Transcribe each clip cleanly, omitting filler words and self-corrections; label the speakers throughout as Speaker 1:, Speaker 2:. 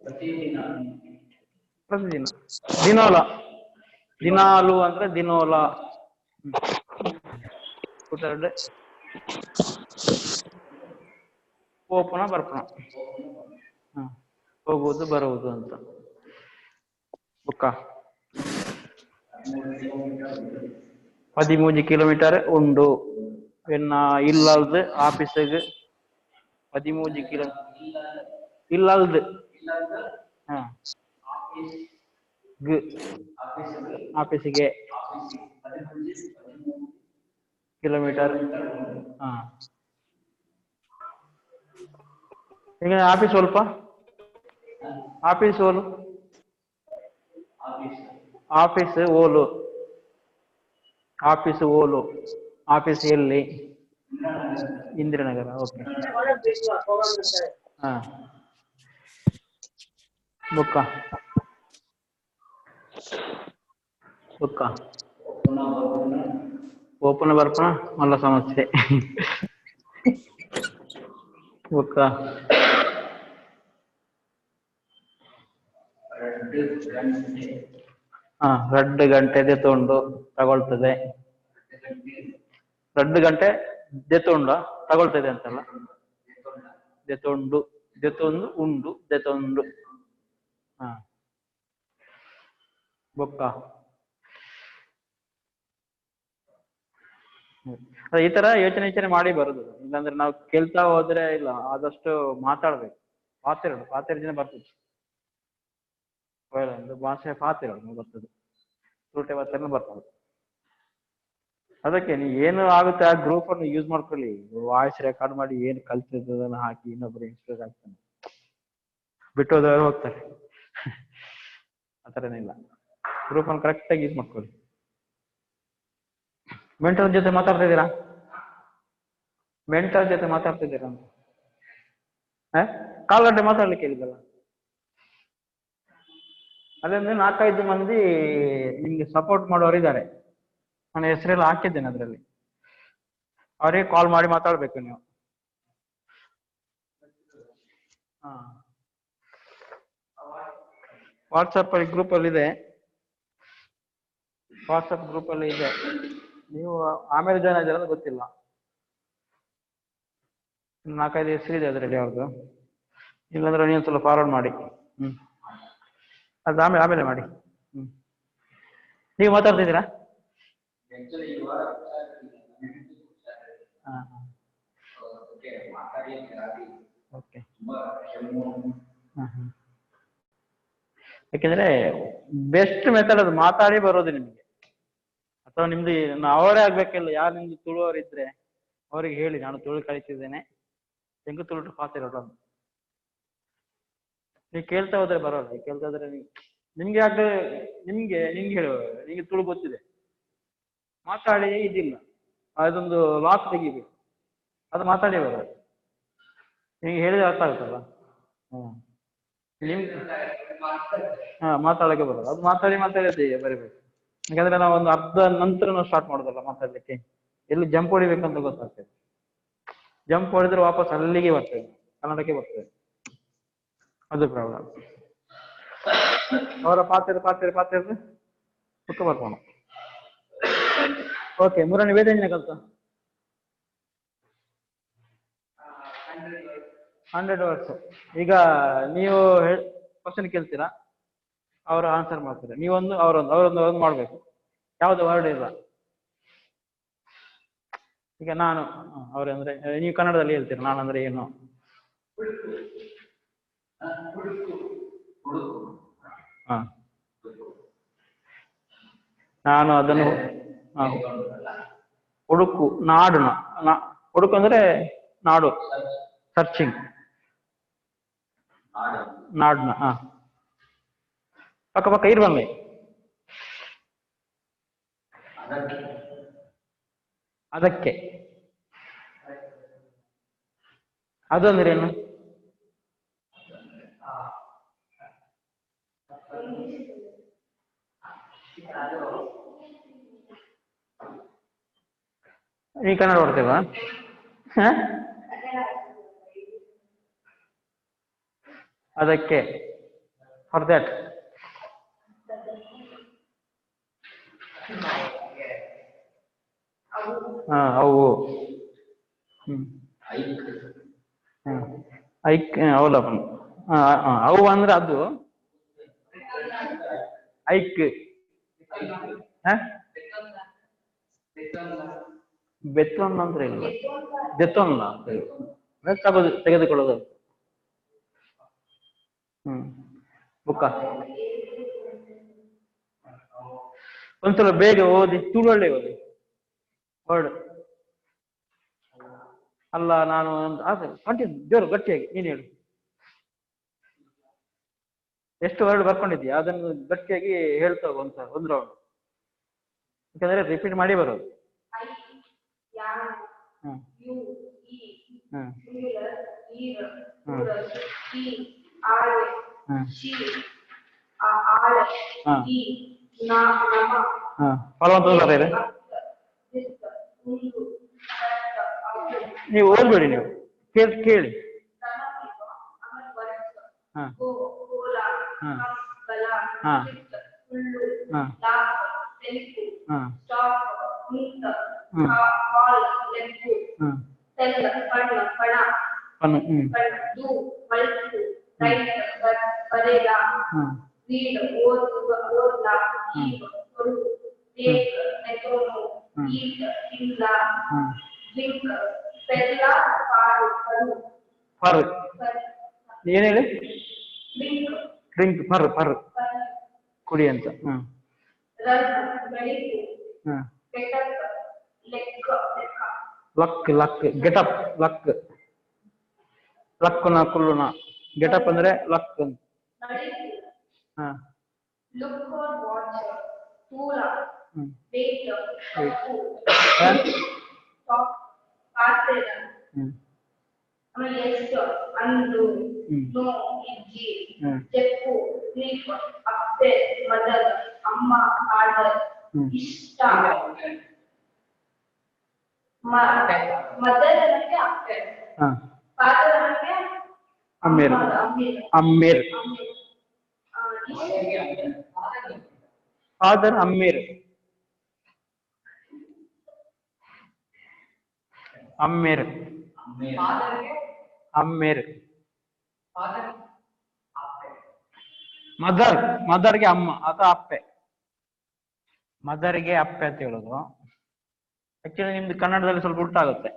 Speaker 1: ಪ್ರತಿದಿನ.
Speaker 2: ಪ್ರತಿದಿನ ದಿನೋಲ. ದಿನಾಲು ಅಂದ್ರೆ ದಿನೋಲ. ಕೂತಾಡ್ರೆ ಪೋಪುನ ಬರ್ಪುನ, ಹೋಗುವುದು ಬರುವುದು ಅಂತ. ಬುಕ್ಕ 13 ಕಿಲೋಮೀಟರ್ ಉಂಡು. ಎನ್ನ ಇಲ್ಲಲ್ದು ಆಫೀಸಿಗೆ 13 ಕಿಲೋ ಇಲ್ಲಲ್ದು ಆಫೀಸಿಗೆ ಕಿಲೋಮೀಟರ್. ಹಾ, ಈಗ ಆಫೀಸ್ ಸ್ವಲ್ಪ ಆಫೀಸ್ ಓಲು, ಆಫೀಸ್ ಓಲು, ಆಫೀಸ್ ಓಲು, ಆಫೀಸ್ ಎಲ್ಲಿ? ಇಂದಿರಾನಗರ. ಓಕೆ. ಹಾ, ಬುಕ್ಕ ಬುಕ್ಕ ಓಪನ್ ಬರ್ಪಣ ಮಲ್ಲ ಸಮಸ್ಯೆ. ಬುಕ್ಕ ಹಾ, 2 ಗಂಟೆ ದೆತೊಂಡು ತಗೊಳ್ತದೆ. 2 ಗಂಟೆ ದೆತೊಂಡ ತಗೊಳ್ತದೆ ಅಂತಲ್ಲ, ದೆತೊಂಡು, ದೆತೊಂದು ಉಂಡು, ದೆತೊಂಡು. ಹಾ, ಬೊಕ್ಕ ಈ ತರ ಯೋಚನೆ ಯೋಚನೆ ಮಾಡಿ ಬರುದು. ಇಲ್ಲಾಂದ್ರೆ ನಾವು ಕೇಳ್ತಾ ಹೋದ್ರೆ ಇಲ್ಲ, ಆದಷ್ಟು ಮಾತಾಡ್ಬೇಕು. ಪಾತಿರೋಡು ಪಾತಿರ ಜನ ಬರ್ತದೆ, ಭಾಷೆ ಪಾತಿರೋಡು ಬರ್ತದೆ, ತುರುಟೆ ಬರ್ತದೆ ಬರ್ತದೆ. ಅದಕ್ಕೆ ನೀವು ಏನು ಆಗುತ್ತೆ ಆ ಗ್ರೂಪ್ ಅನ್ನು ಯೂಸ್ ಮಾಡ್ಕೊಳ್ಳಿ. ವಾಯ್ಸ್ ರೆಕಾರ್ಡ್ ಮಾಡಿ ಏನು ಕಲ್ತಿದ್ದದನ್ನ ಹಾಕಿ ಇನ್ನೊಬ್ರು ಇನ್ಸ್ಪೈರ್ ಆಗ್ತಾನೆ, ಬಿಟ್ಟು ಹೋದವರು ಹೋಗ್ತಾರೆ. ಆತರ ಏನಿಲ್ಲ, ಗ್ರೂಪ್ ಅನ್ನು ಕರೆಕ್ಟ್ ಆಗಿ ಯೂಸ್ ಮಾಡ್ಕೊಳ್ಳಿ. ಮೆಂಟರ್ ಜೊತೆ ಮಾತಾಡ್ತಾ ಇದ್ದೀರಾ? ಮೆಂಟರ್ ಜೊತೆ ಮಾತಾಡ್ತಿದ್ದೀರಾ? ಕಾಲ್ ಗಂಟೆ ಮಾತಾಡ್ಲಿಕ್ಕೆ ಹೇಳಿದಲ್ಲ. ಅದಂದ್ರೆ 4-5 ಮಂದಿ ನಿಮ್ಗೆ ಸಪೋರ್ಟ್ ಮಾಡೋರು ಇದ್ದಾರೆ. ನಾನು ಹೆಸರೆಲ್ಲ ಹಾಕಿದ್ದೇನೆ ಅದರಲ್ಲಿ. ಅವರಿಗೆ ಕಾಲ್ ಮಾಡಿ ಮಾತಾಡ್ಬೇಕು ನೀವು. ಹಾ, ವಾಟ್ಸಪ್ ಅಲ್ಲಿ ಗ್ರೂಪ್ ಅಲ್ಲಿ ಇದೆ, ವಾಟ್ಸಪ್ ಗ್ರೂಪ್ ಅಲ್ಲಿ ಇದೆ. ನೀವು ಆಮೇಲೆ ಜಾಯ್ನ್ ಆಗಿರೋ ಗೊತ್ತಿಲ್ಲ. 4-5 ಹೆಸರಿದೆ ಅದರಲ್ಲಿ ಅವ್ರದ್ದು. ಇಲ್ಲಾಂದ್ರೆ ನೀವು ಸ್ವಲ್ಪ ಫಾರ್ವರ್ಡ್ ಮಾಡಿ. ಹ್ಮ್, ಅದು ಆಮೇಲೆ ಆಮೇಲೆ ಮಾಡಿ. ಹ್ಮ್, ನೀವು ಮಾತಾಡ್ತಿದ್ದೀರಾ? ಹಾ, ಓಕೆ. ಹಾ ಹಾ, ಯಾಕೆಂದ್ರೆ ಬೆಸ್ಟ್ ಮೆಥಡ್ ಅದು ಮಾತಾಡಿ ಬರೋದು ನಿಮ್ಗೆ. ಅಥವಾ ನಿಮ್ದು ಅವರೇ ಆಗ್ಬೇಕಿಲ್ಲ, ಯಾರು ನಿಮ್ದು ತುಳುವರು ಇದ್ರೆ ಅವ್ರಿಗೆ ಹೇಳಿ ನಾನು ತುಳು ಕಲಿತಿದ್ದೇನೆ, ಹೆಂಗು ತುಳು ಪಾತಿರೋದು ಅಂತ. ನೀವು ಕೇಳ್ತಾ ಹೋದ್ರೆ ಬರೋಲ್ಲ. ಕೇಳ್ತಾ ಹೋದ್ರೆ ನಿಮ್ಗೆ ಯಾಕೆ ನಿಮ್ಗೆ ನಿಮ್ಗೆ ಹೇಳುವ ನಿಮ್ಗೆ ತುಳು ಗೊತ್ತಿದೆ, ಮಾತಾಡಿ ಇದಿಲ್ಲ, ಅದೊಂದು ಲಾಕ್ ತೆಗಿಬೇಕು, ಅದು ಮಾತಾಡಿ ಬರೋದು. ನಿಮ್ಗೆ ಹೇಳಿದ್ರೆ ಅರ್ಥ ಆಗುತ್ತಲ್ಲ. ಹ್ಮ್, ನಿಮ್ ಹಾ ಮಾತಾಡಕ್ಕೆ ಬರೋದು, ಅದು ಮಾತಾಡಿ ಮಾತಾಡಿ ಬರಿಬೇಕು. ಯಾಕಂದ್ರೆ ನಾವು ಒಂದು ಅರ್ಧ ನಂತರ ನಾವು ಸ್ಟಾರ್ಟ್ ಮಾಡೋದಲ್ಲ ಮಾತಾಡ್ಲಿಕ್ಕೆ, ಎಲ್ಲಿ ಜಂಪ್ ಹೊಡಿಬೇಕಂತ ಗೊತ್ತಾಗ್ತದೆ. ಜಂಪ್ ಹೊಡೆದ್ರೆ ವಾಪಸ್ ಅಲ್ಲಿಗೆ ಬರ್ತೇವೆ, ಕನ್ನಡಕ್ಕೆ ಬರ್ತೇವೆ. ಅದು ಪ್ರಾಬ್ಲಮ್. ಅವರ ಪಾತ್ರ ಪಾತ್ರ ಪಾತ್ರ ಪುಕ್ಕ ಬರ್ಕೋಣ. ಓಕೆ, ಮೂರನೇ ವೇದ ಕಲ್ತ 100 ವರ್ಡ್ಸ್. ಈಗ ನೀವು ಕ್ವಶನ್ ಕೇಳ್ತೀರಾ, ಅವರು ಆನ್ಸರ್ ಮಾಡ್ತಾರೆ. ನೀವೊಂದು ಅವರೊಂದು ಅವರೊಂದು ಅವರೊಂದು ಮಾಡ್ಬೇಕು. ಯಾವ್ದು ವರ್ಡ್ ಇಲ್ಲ. ಈಗ ನಾನು ಅವ್ರಂದ್ರೆ ನೀವು ಕನ್ನಡದಲ್ಲಿ ಹೇಳ್ತೀರಾ, ನಾನಂದ್ರೆ ಏನು? ಹಾ, ನಾನು ಅದನ್ನು ಹುಡುಕು, ನಾಡು, ಹುಡುಕು ಅಂದ್ರೆ ನಾಡು, ಸರ್ಚಿಂಗ್, ನಾಡ್ನ. ಹಾ, ಪಕ್ಕ ಪಕ್ಕ ಇರ್ಬಂದೆ. ಅದಕ್ಕೆ ಅದು ಅಂದ್ರೆ ಏನು? ನೀ ಕನ್ನಡ ಬರ್ತೀವಾ? ಅದಕ್ಕೆ, ಫಾರ್ that. ಹಾ, ಅವು. ಹ್ಮ್ ಹ್ಮ್ ಐಕ್ ಅವಲ್ಲ, ಅವು ಅಂದ್ರೆ ಅದು ಐಕ್. ಬೆತ್ತೊಂದ ಅಂದ್ರೆ ಇಲ್ಲ, ದೆತ್ತೊಂದ ಅಂತ ಹೇಳಿ ತೆಗೆದುಕೊಳ್ಳೋದು. ಹ್ಮ್ ಬುಕ್ಕ ಒಂದ್ಸಲ ಬೇಗ ಓದಿ, ತುಳುವಳ್ಳಿ ಓದಿ ವರ್ಡ್ ಅಲ್ಲ. ನಾನು ಕಂಟಿನ್ಯೂ ಜೋರು ಗಟ್ಟಿಯಾಗಿ ನೀನು ಹೇಳು. ಎಷ್ಟು ವರ್ಡ್ ಬರ್ಕೊಂಡಿದ್ಯಾ ಅದನ್ನು ಗಟ್ಟಿಯಾಗಿ ಹೇಳ್ತಾ ಹೋಗು ಒಂದ್ಸಲ, ಒಂದು ರೌಂಡ್. ಯಾಕಂದ್ರೆ ರಿಪೀಟ್ ಮಾಡಿ ಬರೋದು. ಹ್ಮ್ ಹ್ಮ್ ಹ್ಮ್ ಹ್ಮ್ ಫಲವಂತ ನೀವು ಓದ್ಬೇಡಿ, ನೀವು ಕೇಳಿ ಕೇಳಿ. ಹಾ ಹಾ ಹಾ ಹಾ ಹಾ ಫರ್ ಏನ್ ಹೇಳಿ? ಡ್ರಿಂಕ್, ಫರ್ ಫರ್ ಕುಡಿ ಅಂತ. ಹ್ಮ್ hmm luck luck getup luck ಲಕ್ಕುನ ಕುಲ್ಲುನ. Getup ಅಂದ್ರೆ ಲಕ್ ಅಂತ. ಹಾ ಅಮ್ಮೇರ್ ಅಮ್ಮೇರ್ ಫಾದರ್ ಅಮ್ಮೇರ್ ಅಮ್ಮೇರ್ ಅಮ್ಮೇರ್ ಮದರ್, ಮದರ್ಗೆ ಅಮ್ಮ ಅಥವಾ ಅಪ್ಪೆ, ಮದರ್ಗೆ ಅಪ್ಪೆ ಅಂತ ಹೇಳೋದು. ಆಕ್ಚುಲಿ ನಿಮ್ದು ಕನ್ನಡದಲ್ಲಿ ಸ್ವಲ್ಪ ಉಲ್ಟಾಗುತ್ತೆ.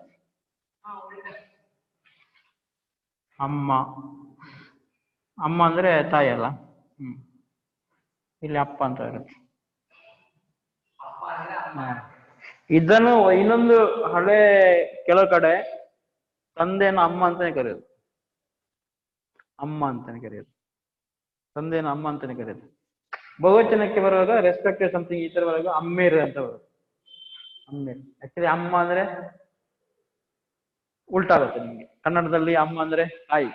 Speaker 2: ಅಮ್ಮ, ಅಮ್ಮ ಅಂದ್ರೆ ತಾಯಿ ಅಲ್ಲ. ಹ್ಮ್ ಇಲ್ಲಿ ಅಪ್ಪ ಅಂತ ಇರುತ್ತೆ. ಇದನ್ನು ಇನ್ನೊಂದು ಹಳೆ ಕೆಲವು ಕಡೆ ತಂದೆಯನ್ನು ಅಮ್ಮ ಅಂತಾನೆ ಕರೆಯೋದು, ಅಮ್ಮ ಅಂತಾನೆ ಕರೆಯೋದು, ತಂದೆಯನ್ನು ಅಮ್ಮ ಅಂತಾನೆ ಕರೆಯೋದು. ಬಹುವಚನಕ್ಕೆ ಬರುವಾಗ ರೆಸ್ಪೆಕ್ಟೆಡ್ ಸಮಥಿಂಗ್ ಈ ತರ ಬರುವಾಗ ಅಮ್ಮೇರು ಅಂತ ಬರುತ್ತೆ. ಅಮ್ಮೇರು ಆಕ್ಚುಲಿ ಅಮ್ಮ ಅಂದ್ರೆ ಉಲ್ಟಾಗುತ್ತೆ ನಿಮ್ಗೆ. ಕನ್ನಡದಲ್ಲಿ ಅಮ್ಮ ಅಂದ್ರೆ ತಾಯಿ,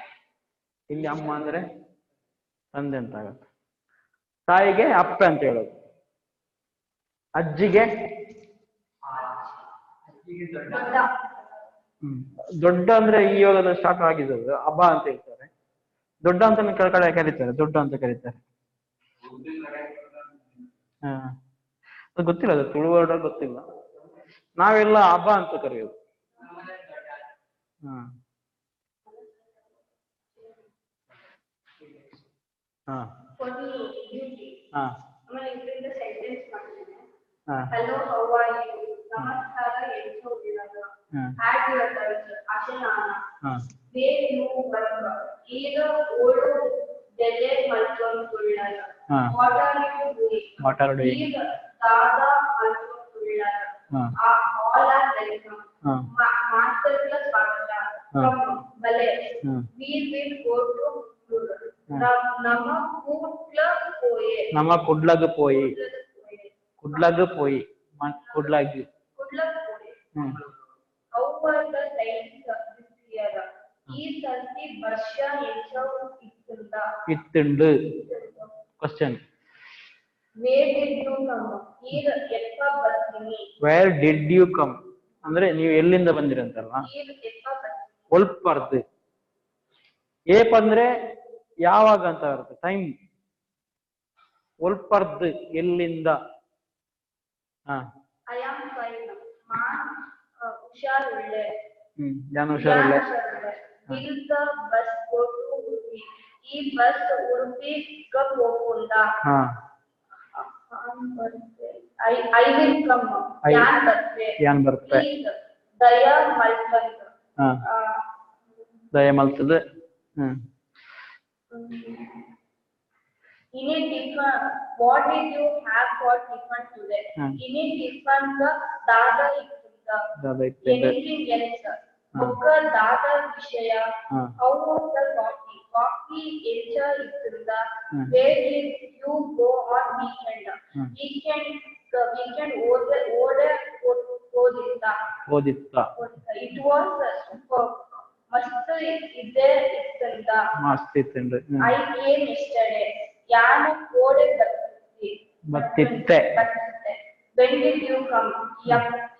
Speaker 2: ಇಲ್ಲಿ ಅಮ್ಮ ಅಂದ್ರೆ ತಂದೆ ಅಂತ ಆಗತ್ತೆ. ತಾಯಿಗೆ ಅಪ್ಪೆ ಅಂತ ಹೇಳೋದು, ಅಜ್ಜಿಗೆ ದೊಡ್ಡ ಅಂದ್ರೆ ಇವಾಗ ಸ್ಟಾರ್ಟ್ ಆಗಿದೆ ಅಬ್ಬ ಅಂತ ಹೇಳ್ತಾರೆ. ದೊಡ್ಡ ಅಂತ ಕೆಳಗಡೆ ಕರೀತಾರೆ, ದೊಡ್ಡ ಅಂತ ಕರೀತಾರೆ. ಹಾ ಅದು ಗೊತ್ತಿಲ್ಲ, ಅದು ತುಳು ವರ್ಡ್ ಗೊತ್ತಿಲ್ಲ. ನಾವೆಲ್ಲ ಹಬ್ಬ ಅಂತ ಕರೆಯೋದು. ಹಾ ಹಾ ಹಾ
Speaker 1: Hello, how are you? Namaskara, Had your lunch, Ashanana. Where you work? Either old Dele Malton Kullara. What are you doing?
Speaker 2: What are you doing?
Speaker 1: Either Dada Malton Kullara. All are welcome. Master plus Swagata. Come, Bale. We will go to Nama Kudla Poye.
Speaker 2: Nama Kudlagu Poye. Kudlagu Poye. Kudlagu.
Speaker 1: Kudlagu Poye. How were the lights this year? ಈ ಸರ್ತಿ ವರ್ಷ ಎಂಚ ಇತ್ತುಂಡ?
Speaker 2: ಇತ್ತುಂಡು. Question.
Speaker 1: Where did you come? ಈರ್ ಎಪ್ಪ ಬರ್ತೀನಿ?
Speaker 2: Where did you come? ಅಂದ್ರೆ ನೀವು ಎಲ್ಲಿಂದ ಬಂದಿರಂತಲ್ಲ.
Speaker 1: ಈರ್ ಎಪ್ಪ ಬರ್ತೀನಿ?
Speaker 2: ಒಲ್ಪರ್ದು. ಏಪ್ ಅಂದ್ರೆ ಯಾವಾಗ ಅಂತ ಬರುತ್ತೆ ಟೈಮ್. ಒಲ್ಪರ್ದ್ ಎಲ್ಲಿಂದ. ಹಾ
Speaker 1: I am fine. ಮಾನ್ ಹುಷಾರುಳ್ಳೆ.
Speaker 2: ಯಾನ್ ಹುಷಾರುಳ್ಳೆ.
Speaker 1: Will the bus go to Udupi? ಈ ಬಸ್ ಉಡುಪಿ ಪೋಪುಂಡ.
Speaker 2: ಹಾ
Speaker 1: I will come. ಯಾನ್ ಬರ್ಪೆ.
Speaker 2: ಯಾನ್ ಬರ್ಪೆ.
Speaker 1: ಪ್ಲೀಸ್ ದಯ ಮಲ್ಪಂದ್.
Speaker 2: ಹಾ ದಯ ಮಲ್ತದ.
Speaker 1: ಇನಿ tiffin, what did you have for tiffin today? ಇನಿ ಟಿಫನ್ ದಾದ ಇತ್ತುಂಡ.
Speaker 2: ದಾದ ಇತ್ತುಂಡ.
Speaker 1: Anything else? ಬೊಕ್ಕ ದಾದ ವಿಷಯ. How was the coffee? Coffee ಎಂಚ ಇತ್ತುಂಡ. Where did you go on weekend? Weekend weekend ಓದ ಓಡೆ ಓದಿತ್ತ.
Speaker 2: ಓದಿತ್ತ.
Speaker 1: It was super. ಮಸ್ತ್ ಇದೆ ಇತ್ತುಂಡ.
Speaker 2: ಮಸ್ತ್ ಇತ್ತುಂಡು.
Speaker 1: I came yesterday. ಯಾನ ಕೋಡೆ ಬರ್ತಿದ್ದೆ.
Speaker 2: ಬತ್ತಿತ್ತೆ.
Speaker 1: ಬರ್ತಿದ್ದೆ. When did you come?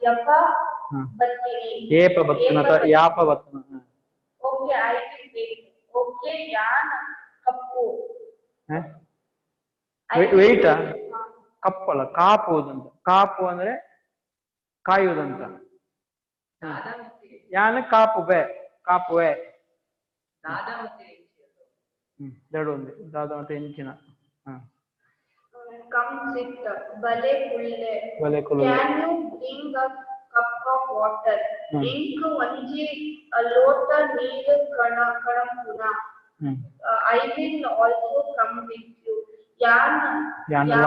Speaker 1: ಯಪ್ಪ ಬರ್ತೀನಿ.
Speaker 2: ಏಪ ಬತ್ತನ ಅಥವಾ ಯಾಪ ಬತ್ತನ.
Speaker 1: Okay, I will wait. Okay, ಯಾನ್ ಕಪ್ಪು.
Speaker 2: ವೇಟ್ ಕಪ್ಪಲ್ಲ, ಕಾಪುವುದಂತ. ಕಾಪು ಅಂದ್ರೆ ಕಾಯುವುದಂತ. ಯಾನ ಕಾಪುವೆ, ಕಾಪುವೆ. ಎರಡು ಒಂದೇ, ದಾದ ಮತ್ತೆ ಎಂಚಿನ.
Speaker 1: ಕಮ್ ಸಿಟ್, ಬಲೆ ಕುಳ್ಳೆ.
Speaker 2: ಬಲೆ ಕುಳ್ಳೆ.
Speaker 1: Can you bring a cup of water? ಎಂಕ್ ಒಂಜಿ ಲೋಟ ನೀರು ಕಣಂಪುನ. I will also come with you. ಯಾನ್
Speaker 2: ಯಾನಲ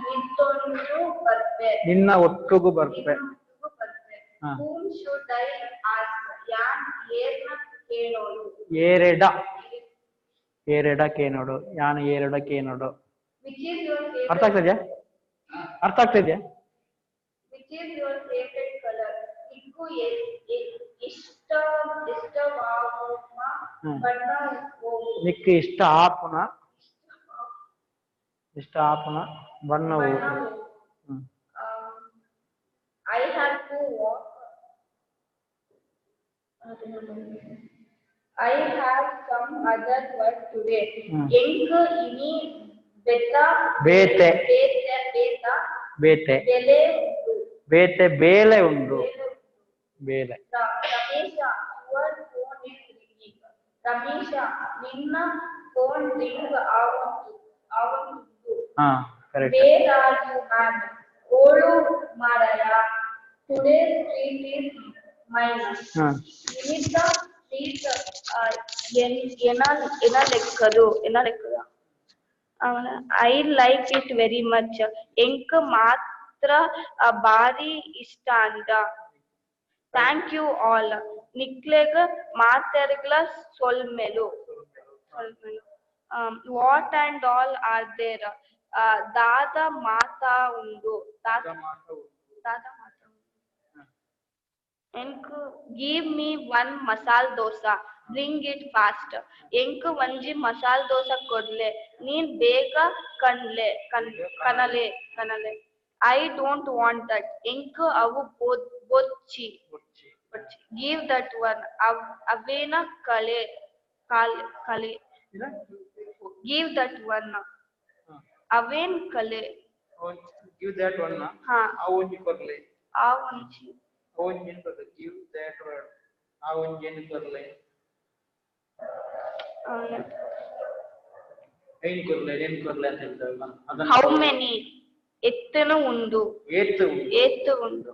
Speaker 1: ನಿತ್ತೊಂದು ಬರ್ಪೆ.
Speaker 2: ನಿನ್ನ ಒಟ್ಟುಗು ಬರ್ಪೆ.
Speaker 1: Whom should I ask? ಯಾನ್ ಏರ್ನ ಕೇಳೋಳು.
Speaker 2: ಏರೆಡ, ಏರೆಡ ಕೇನೋಡು. ಯಾನ್ ಏರೆಡ ಕೇನೋಡು.
Speaker 1: Which is your favorite?
Speaker 2: ಅರ್ಥ ಆಗ್ತಾ ಇದೆಯಾ? ಅರ್ಥ ಆಗ್ತಾ ಇದೆಯಾ?
Speaker 1: Which is your favorite color? ನಿಕ್ಕು ಇಷ್ಟ ಇಷ್ಟವಾಗುವ ಬಣ್ಣ.
Speaker 2: ನಿಕ್ಕು ಇಷ್ಟ ಆಪುನ, ಇಷ್ಟ ಆಪುನ ಬಣ್ಣವು.
Speaker 1: I have to walk. I have some other work today. ಎಂಕ್ ಇನಿ ಬೆತ
Speaker 2: ಬೇತೆ
Speaker 1: ಬೇತೆ ಬೇತ
Speaker 2: ಬೇತೆ
Speaker 1: ಬೆಲೆ ಉಂಡು.
Speaker 2: ಬೇತೆ ಬೇಲೆ ಉಂಡು. ಬೇಲೆ.
Speaker 1: Ramesh, your phone is ringing. Ramesh, ನಿನ್ನ ಫೋನ್ ರಿಂಗ್ ಆವಂತು.
Speaker 2: ಹಾ correct.
Speaker 1: Where are you man? ಓಳು ಮಾರಾಯ. Today street is mine. ನಿಮಿತ್ತ ಸ್ಟ್ರೀಟ್ ಎನ ಲೆಕ್ಕದು, ಎನ ಲೆಕ್ಕದ. I like it very much. ಎಂಕ್ ಮಾತ್ರ ಬಾರಿ ಇಷ್ಟ ಅಂದ. Thank you all. ನಿಕ್ಲೆಗ್ ಮಾತೆರ್ಗ್ಲ ಸೊಲ್ಮೆಲು. ಸೊಲ್ಮೆಲು. What and all are there? ದಾದ ಮಾತಾ ಉಂಡು. ದಾದ ಮಾತಾ ಉಂಡು. ಎಂಕ್ give me one masala dosa. Bring it fast. ಎಂಕ್ ಒಂಜಿ ಮಸಾಲ ದೋಸೆ ಕೊಡ್ಲೆ. ನೀನ್ ಬೇಗ ಕಣ್ಲೆ ಕನಲೆ ಕನಲೆ. I don't want that. ಎಂಕ್ ಅವು ಬೊಚ್ಚಿ. Give that one. ಅವೇನ ಕಲೆ ಕಲೆ. Give that one. ಅವೇನ್ ಕಲೆ.
Speaker 2: Give that one.
Speaker 1: ಹಾ
Speaker 2: ಆ ಒಂಜಿ ಕೊರ್ಲೆ.
Speaker 1: ಆ ಒಂಜಿ
Speaker 2: ಒಂಜಿ ಕೊರ್ಲೆ. Give that one. ಆ ಒಂಜಿ ಕೊರ್ಲೆ. ಐನ್ ಕೊರ್ಲೆ, ಏನ್ ಕೊರ್ಲೆ ಅಂತ ಹೇಳ್ತಾರಲ್ಲ ಅದನ್ನ.
Speaker 1: How many? ಎತ್ತನ ಉಂಡು.
Speaker 2: ಏತ್
Speaker 1: ಏತ್ ಉಂಡು.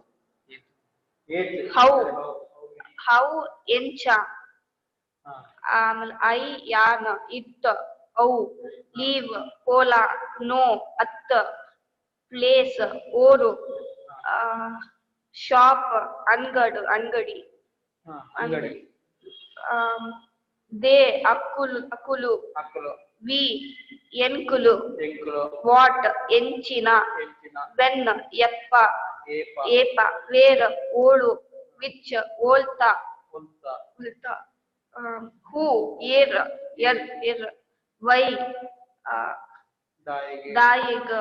Speaker 2: ಏತ್.
Speaker 1: How how ಎಂಚ. ಆಮೇಲೆ I ಯಾನ್ ಇತ್ತ ಅವು ಲೀವ್ ಪೋಲ ನೋ ಅತ್ತ ಪ್ಲೇಸ್ ಓರು ಶಾಪ್ ಅಂಗಡು ಅಂಗಡಿ
Speaker 2: ಅಂಗಡಿ.
Speaker 1: They ಅಕ್ಕುಲು ಅಕುಲು. ವಿ ಎನ್ಕುಲು. What ಎಂಚಿನ. When ಯಪ್ಪ ಏಪ. ವೇರ್ ಓಳು. Which ಓಲ್ತ ಉಲ್ತ. ಹೂ ಏರ್ ಎರ್ ಎರ್. ವೈ ದಾಯಿಗ್.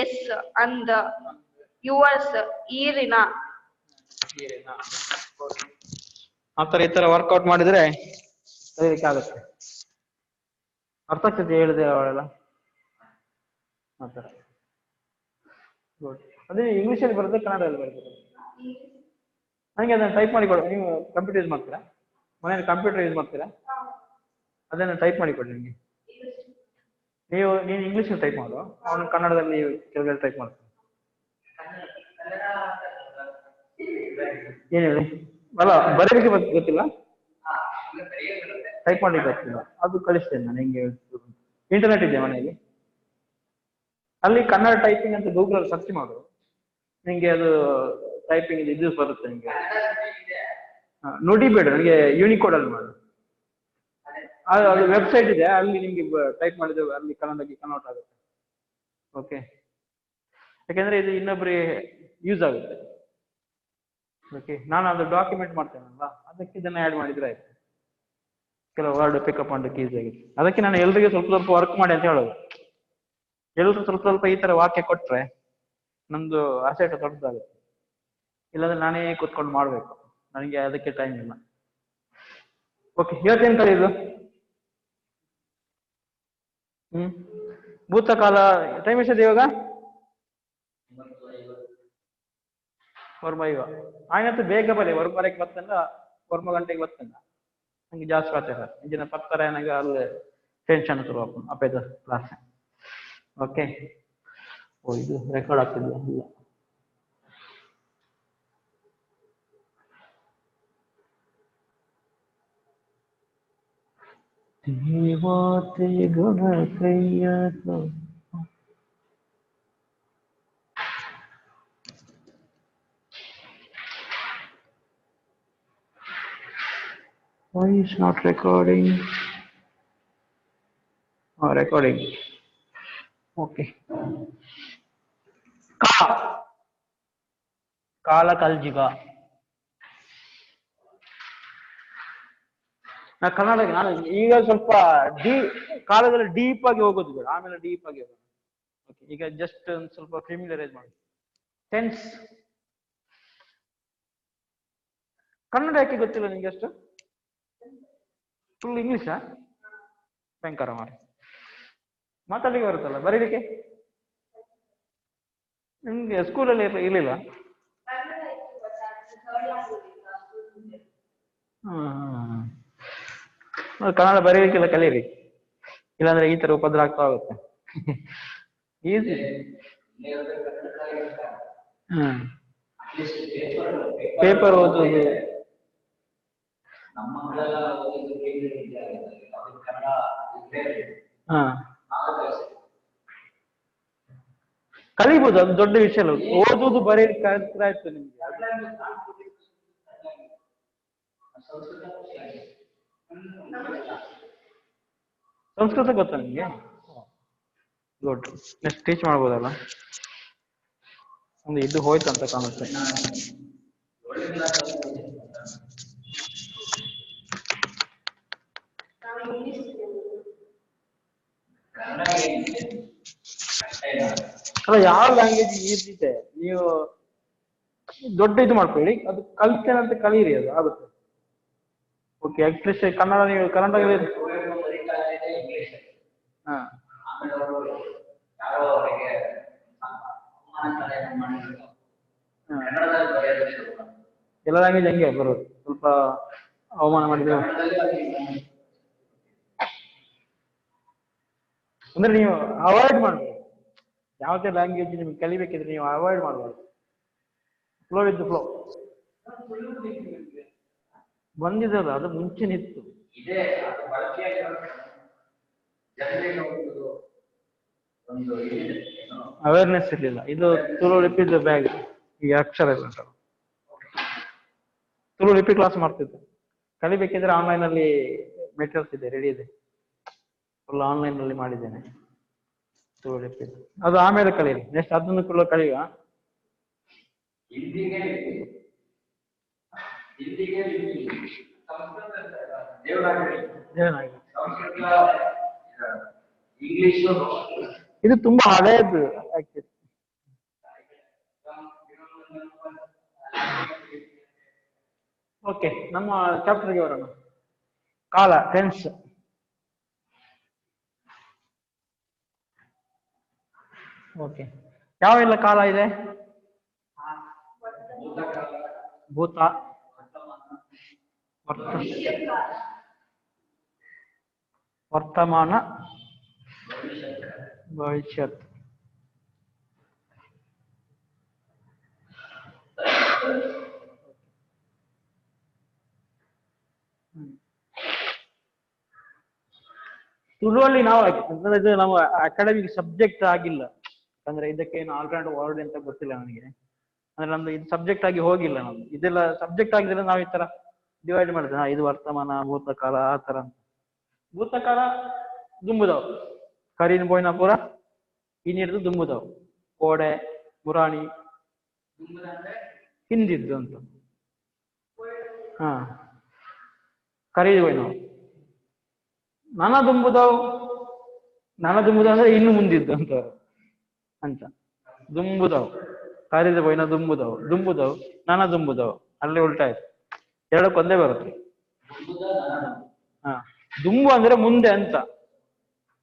Speaker 1: ಎಸ್ ಅಂದ. ಯುವರ್ಸ್ ಈರಿನ.
Speaker 2: ಆತರ ಈ ತರ ವರ್ಕೌಟ್ ಮಾಡಿದ್ರೆ ಕಲೀಲಿಕ್ಕೆ ಆಗುತ್ತೆ. ಅರ್ಥ ಆಗ್ತದೆ ಹೇಳಿದೆ ಅವಳೆಲ್ಲ ಆ ಥರ. ಗುಡ್. ಅದೇ ಇಂಗ್ಲೀಷಲ್ಲಿ ಬರುತ್ತೆ, ಕನ್ನಡದಲ್ಲಿ ಬರುತ್ತೆ? ನನಗೆ ಅದನ್ನು ಟೈಪ್ ಮಾಡಿ ಕೊಡಿ. ನೀವು ಕಂಪ್ಯೂಟರ್ ಯೂಸ್ ಮಾಡ್ತೀರಾ? ಮನೆಯಲ್ಲಿ ಕಂಪ್ಯೂಟರ್ ಯೂಸ್ ಮಾಡ್ತೀರಾ? ಅದನ್ನು ಟೈಪ್ ಮಾಡಿ ಕೊಡಿ ನಿಮಗೆ. ನೀನು ಇಂಗ್ಲೀಷಲ್ಲಿ ಟೈಪ್ ಮಾಡು, ಅವನು ಕನ್ನಡದಲ್ಲಿ ಕೆಳಗಡೆ ಟೈಪ್ ಮಾಡ್ತಾನೆ. ಏನು ಹೇಳಿ ಅಲ್ಲ, ಬರೀಲಿಕ್ಕೆ ಗೊತ್ತಿಲ್ಲ, ಟೈಪ್ ಮಾಡ್ಲಿಕ್ಕೆ ಗೊತ್ತಿಲ್ಲ, ಅದು ಕಳಿಸ್ತೇನೆ ನಾನು. ಹೆಂಗೆ ಇಂಟರ್ನೆಟ್ ಇದೆ ಮನೆಯಲ್ಲಿ, ಅಲ್ಲಿ ಕನ್ನಡ ಟೈಪಿಂಗ್ ಅಂತ ಗೂಗಲ್ ಅಲ್ಲಿ ಸರ್ಚ್ ಮಾಡು, ನಿಂಗೆ ಅದು ಟೈಪಿಂಗ್ ಇದು ಬರುತ್ತೆ ನಿಂಗೆ. ನುಡಿ ಬೇಡ, ನನಗೆ ಯೂನಿಕೋಡ್ ಅಲ್ಲಿ ಮಾಡು. ಅದು ವೆಬ್ಸೈಟ್ ಇದೆ, ಅಲ್ಲಿ ನಿಮ್ಗೆ ಟೈಪ್ ಮಾಡಿದ್ರೆ ಅಲ್ಲಿ ಕನ್ನಡಕ್ಕೆ ಕನ್ವರ್ಟ್ ಆಗುತ್ತೆ. ಓಕೆ, ಯಾಕೆಂದ್ರೆ ಇದು ಇನ್ನೊಬ್ಬರಿಗೆ ಯೂಸ್ ಆಗುತ್ತೆ. ಓಕೆ, ನಾನು ಅದು ಡಾಕ್ಯುಮೆಂಟ್ ಮಾಡ್ತೇನಲ್ಲ, ಅದಕ್ಕೆ ಇದನ್ನ ಆ್ಯಡ್ ಮಾಡಿದ್ರೆ ಆಯ್ತು. ಕೆಲವು ವರ್ಡ್ ಪಿಕಪ್ ಮಾಡೋಕ್ಕೆ ಈಸಿ ಆಗುತ್ತೆ. ಅದಕ್ಕೆ ನಾನು ಎಲ್ರಿಗೂ ಸ್ವಲ್ಪ ಸ್ವಲ್ಪ ವರ್ಕ್ ಮಾಡಿ ಅಂತ ಹೇಳೋದು. ಎಲ್ರು ಸ್ವಲ್ಪ ಸ್ವಲ್ಪ ಈ ತರ ವಾಕ್ಯ ಕೊಟ್ರೆ ನಮ್ದು ಅಸೆಟ್ ದೊಡ್ಡದಾಗುತ್ತೆ. ಇಲ್ಲಾಂದ್ರೆ ನಾನೇ ಕೂತ್ಕೊಂಡು ಮಾಡ್ಬೇಕು, ನನಗೆ ಅದಕ್ಕೆ ಟೈಮ್ ಇಲ್ಲ. ಓಕೆ, ಇವತ್ತೇನ್ ಕಲಿಯೋದು? ಭೂತಕಾಲ. ಟೈಮ್ ಎಷ್ಟಿದೆ ಇವಾಗ? 4:05. ಆಯ್ತು, ಬೇಗ ಬರಲಿ. 1:30 ಬರ್ತಂದ, 1 ಗಂಟೆಗೆ ಬರ್ತಂದ. ನಂಗೆ ಜಾಸ್ತಿ ಆಗ್ತದೆ ಇಂಜಿನ ಪತ್ತರ ಏನಾಗ ಅಲ್ಲಿ ಟೆನ್ಷನ್ ಶುರು ಅಪ್ಪೇದ ಕ್ಲಾಸ್. ಓಕೆ, ಓ ಇದು ರೆಕಾರ್ಡ್ ಆಗ್ತಿದೆಯಾ? ಇಲ್ಲ. ದೇವಾತೆ ಗುಣ Why is not recording? Oh, recording. Okay. ಕಾಲ ಕಲ್ಜಿಗ. ನಾ ಕನ್ನಡ ನಾನು ಈಗ ಸ್ವಲ್ಪ ಕಾಲದಲ್ಲಿ ಡೀಪ್ ಆಗಿ ಹೋಗೋದು ಬೇಡ, ಆಮೇಲೆ ಡೀಪ್ ಆಗಿ ಹೋಗೋಣ. ಓಕೆ, ಈಗ ಜಸ್ಟ್ ಒಂದು ಸ್ವಲ್ಪ ಫೆಮಿಲಿಯರೈಸ್ ಮಾಡಿ. ಟೆನ್ಸ್ ಕನ್ನಡ ಯಾಕೆ ಗೊತ್ತಿಲ್ಲ ನಿಮ್ಗೆ ಅಷ್ಟು? ಫುಲ್ ಇಂಗ್ಲೀಷಾ? ಭಯಂಕರ ಮಾಡಿ ಮಾತಾಡ್ಲಿಕ್ಕೆ ಬರುತ್ತಲ್ಲ, ಬರೀಲಿಕ್ಕೆ ನಿಮ್ಗೆ ಸ್ಕೂಲಲ್ಲಿ ಇರ್ಲಿಲ್ಲ? ಕನ್ನಡ ಬರೀಲಿಕ್ಕೆಲ್ಲ ಕಲೀರಿ, ಇಲ್ಲಾಂದ್ರೆ ಈ ತರ ಉಪದ್ರ ಆಗ್ತಾ ಹೋಗುತ್ತೆ. ಈಸಿ. ಪೇಪರ್ ಓದೋದು ಕಲಿಬಹುದು, ಅದು ದೊಡ್ಡ ವಿಷಯ ಅಲ್ಲ. ಓದುವುದು ಬರೀಲಿಕ್ಕೆ ಕಲಿತ್ರೆ ಆಯ್ತು ನಿಮ್ಗೆ. ಸಂಸ್ಕೃತ ಗೊತ್ತಾ ನಿಮ್ಗೆ? ಗುಡ್, ನೆಕ್ಸ್ಟ್ ಟೀಚ್ ಮಾಡ್ಬೋದಲ್ಲ. ಒಂದು ಇದು ಹೋಯ್ತು ಅಂತ ಕಾಣುತ್ತೆ. ಅಲ್ಲ, ಯಾವ ಲ್ಯಾಂಗ್ವೇಜ್ ಈಸಿ ಇದೆ, ನೀವು ದೊಡ್ಡ ಇದು ಮಾಡ್ಕೊಳ್ಳಿ, ಅದು ಕಲ್ತೇನೆ ಅಂತ ಕಲೀರಿ, ಅದು ಆಗುತ್ತೆ. ಓಕೆ, ಅಟ್ಲೀಸ್ಟ್ ಕನ್ನಡ ನೀವು ಕನ್ನಡ ಎಲ್ಲ ಲ್ಯಾಂಗ್ವೇಜ್ ಹಂಗೆ ಬರೋದು, ಸ್ವಲ್ಪ ಅವಮಾನ ಮಾಡಿದ್ರೆ ಅಂದ್ರೆ ನೀವು ಅವಾಯ್ಡ್ ಮಾಡ್ಬೋದು. ಯಾವುದೇ ಲ್ಯಾಂಗ್ವೇಜ್ ನಿಮ್ಗೆ ಕಲಿಬೇಕಿದ್ರೆ ನೀವು ಅವಾಯ್ಡ್ ಮಾಡಬಾರ್ದು. ಫ್ಲೋ ವಿತ್ ಫ್ಲೋ ಬಂದಿದಲ್ಲ, ಅದು ಮುಂಚೆನೇ ಇತ್ತು. ಅವೇರ್ನೆಸ್ ಇರ್ಲಿಲ್ಲ. ಇದು ತುಳು ಲಿಪಿದು ಬ್ಯಾಗ್, ಈ ಅಕ್ಷರ ಇಲ್ಲ ಉಂಟಲ್ಲ, ತುಳು ಲಿಪಿ ಕ್ಲಾಸ್ ಮಾಡ್ತಿದ್ದೆ. ಕಲಿಬೇಕಿದ್ರೆ ಆನ್ಲೈನ್ ಅಲ್ಲಿ ಮೆಟೀರಿಯಲ್ಸ್ ಇದೆ, ರೆಡಿ ಇದೆ, ಫುಲ್ ಆನ್ಲೈನ್ ಅಲ್ಲಿ ಮಾಡಿದ್ದೇನೆ ತುಳು ಲಿಪಿ. ಅದು ಆಮೇಲೆ ಕಲೀರಿ, ನೆಕ್ಸ್ಟ್ ಅದನ್ನು ಕೂಡ ಕಲಿಯುವ. ಇದು ತುಂಬಾ ಹಳೆಯದು ಆಕ್ಚುಲಿ. ಓಕೆ, ನಮ್ಮ ಚಾಪ್ಟರ್ಗೆ ಬರೋಣ. ಕಾಲ, ಟೆನ್ಸ್. ಓಕೆ, ಯಾವೆಲ್ಲ ಕಾಲ ಇದೆ? ಭೂತ, ವರ್ತಮಾನ, ಭವಿಷ್ಯತ್. ತುಳುವಲ್ಲಿ ನಾವು ಅಂದ್ರೆ ಇದು ನಮ್ಮ ಅಕಾಡೆಮಿಕ್ ಸಬ್ಜೆಕ್ಟ್ ಆಗಿಲ್ಲ, ಅಂದ್ರೆ ಇದಕ್ಕೆ ಏನು ಆಲ್ಟರ್ನೇಟಿವ್ ವರ್ಡ್ ಅಂತ ಗೊತ್ತಿಲ್ಲ ನನಗೆ. ಅಂದ್ರೆ ನಮ್ದು ಇದು ಸಬ್ಜೆಕ್ಟ್ ಆಗಿ ಹೋಗಿಲ್ಲ ನಮ್ದು. ಇದೆಲ್ಲ ಸಬ್ಜೆಕ್ಟ್ ಆಗಿದ್ರೆ ನಾವು ಈ ತರ ಡಿವೈಡ್ ಮಾಡ್ತೇವೆ, ಇದು ವರ್ತಮಾನ, ಭೂತಕಾಲ, ಆ ತರ ಅಂತ. ಭೂತಕಾಲ ದುಂಬುದವು, ಕರಿನ ಬೋಯ್ನ ಪೂರ ಇನ್ನಿಡ್ದು ದುಂಬುದವು, ಕೋಡೆ ಗುರಾಣಿ ಹಿಂದಿದ್ದು ಅಂತ. ಹಾ, ಕರೀದು ಬೋಯ್ನವು. ನನ ದುಂಬುದವು, ನನ ದುಂಬುದವು ಅಂದ್ರೆ ಇನ್ನು ಮುಂದಿದ್ದು ಅಂತ ಅಂತ. ದುಂಬುದವು, ಕರಿದ ಬೋಯ್ನ ದುಂಬುದವು, ದುಂಬುದವು ನನ ದುಂಬುದವು, ಅಲ್ಲಿ ಉಲ್ಟಾ ಆಯ್ತು, ಎರಡಕ್ಕೊಂದೇ ಬರುತ್ತೆ. ಹಾ, ದುಂಬು ಅಂದ್ರೆ ಮುಂದೆ ಅಂತ,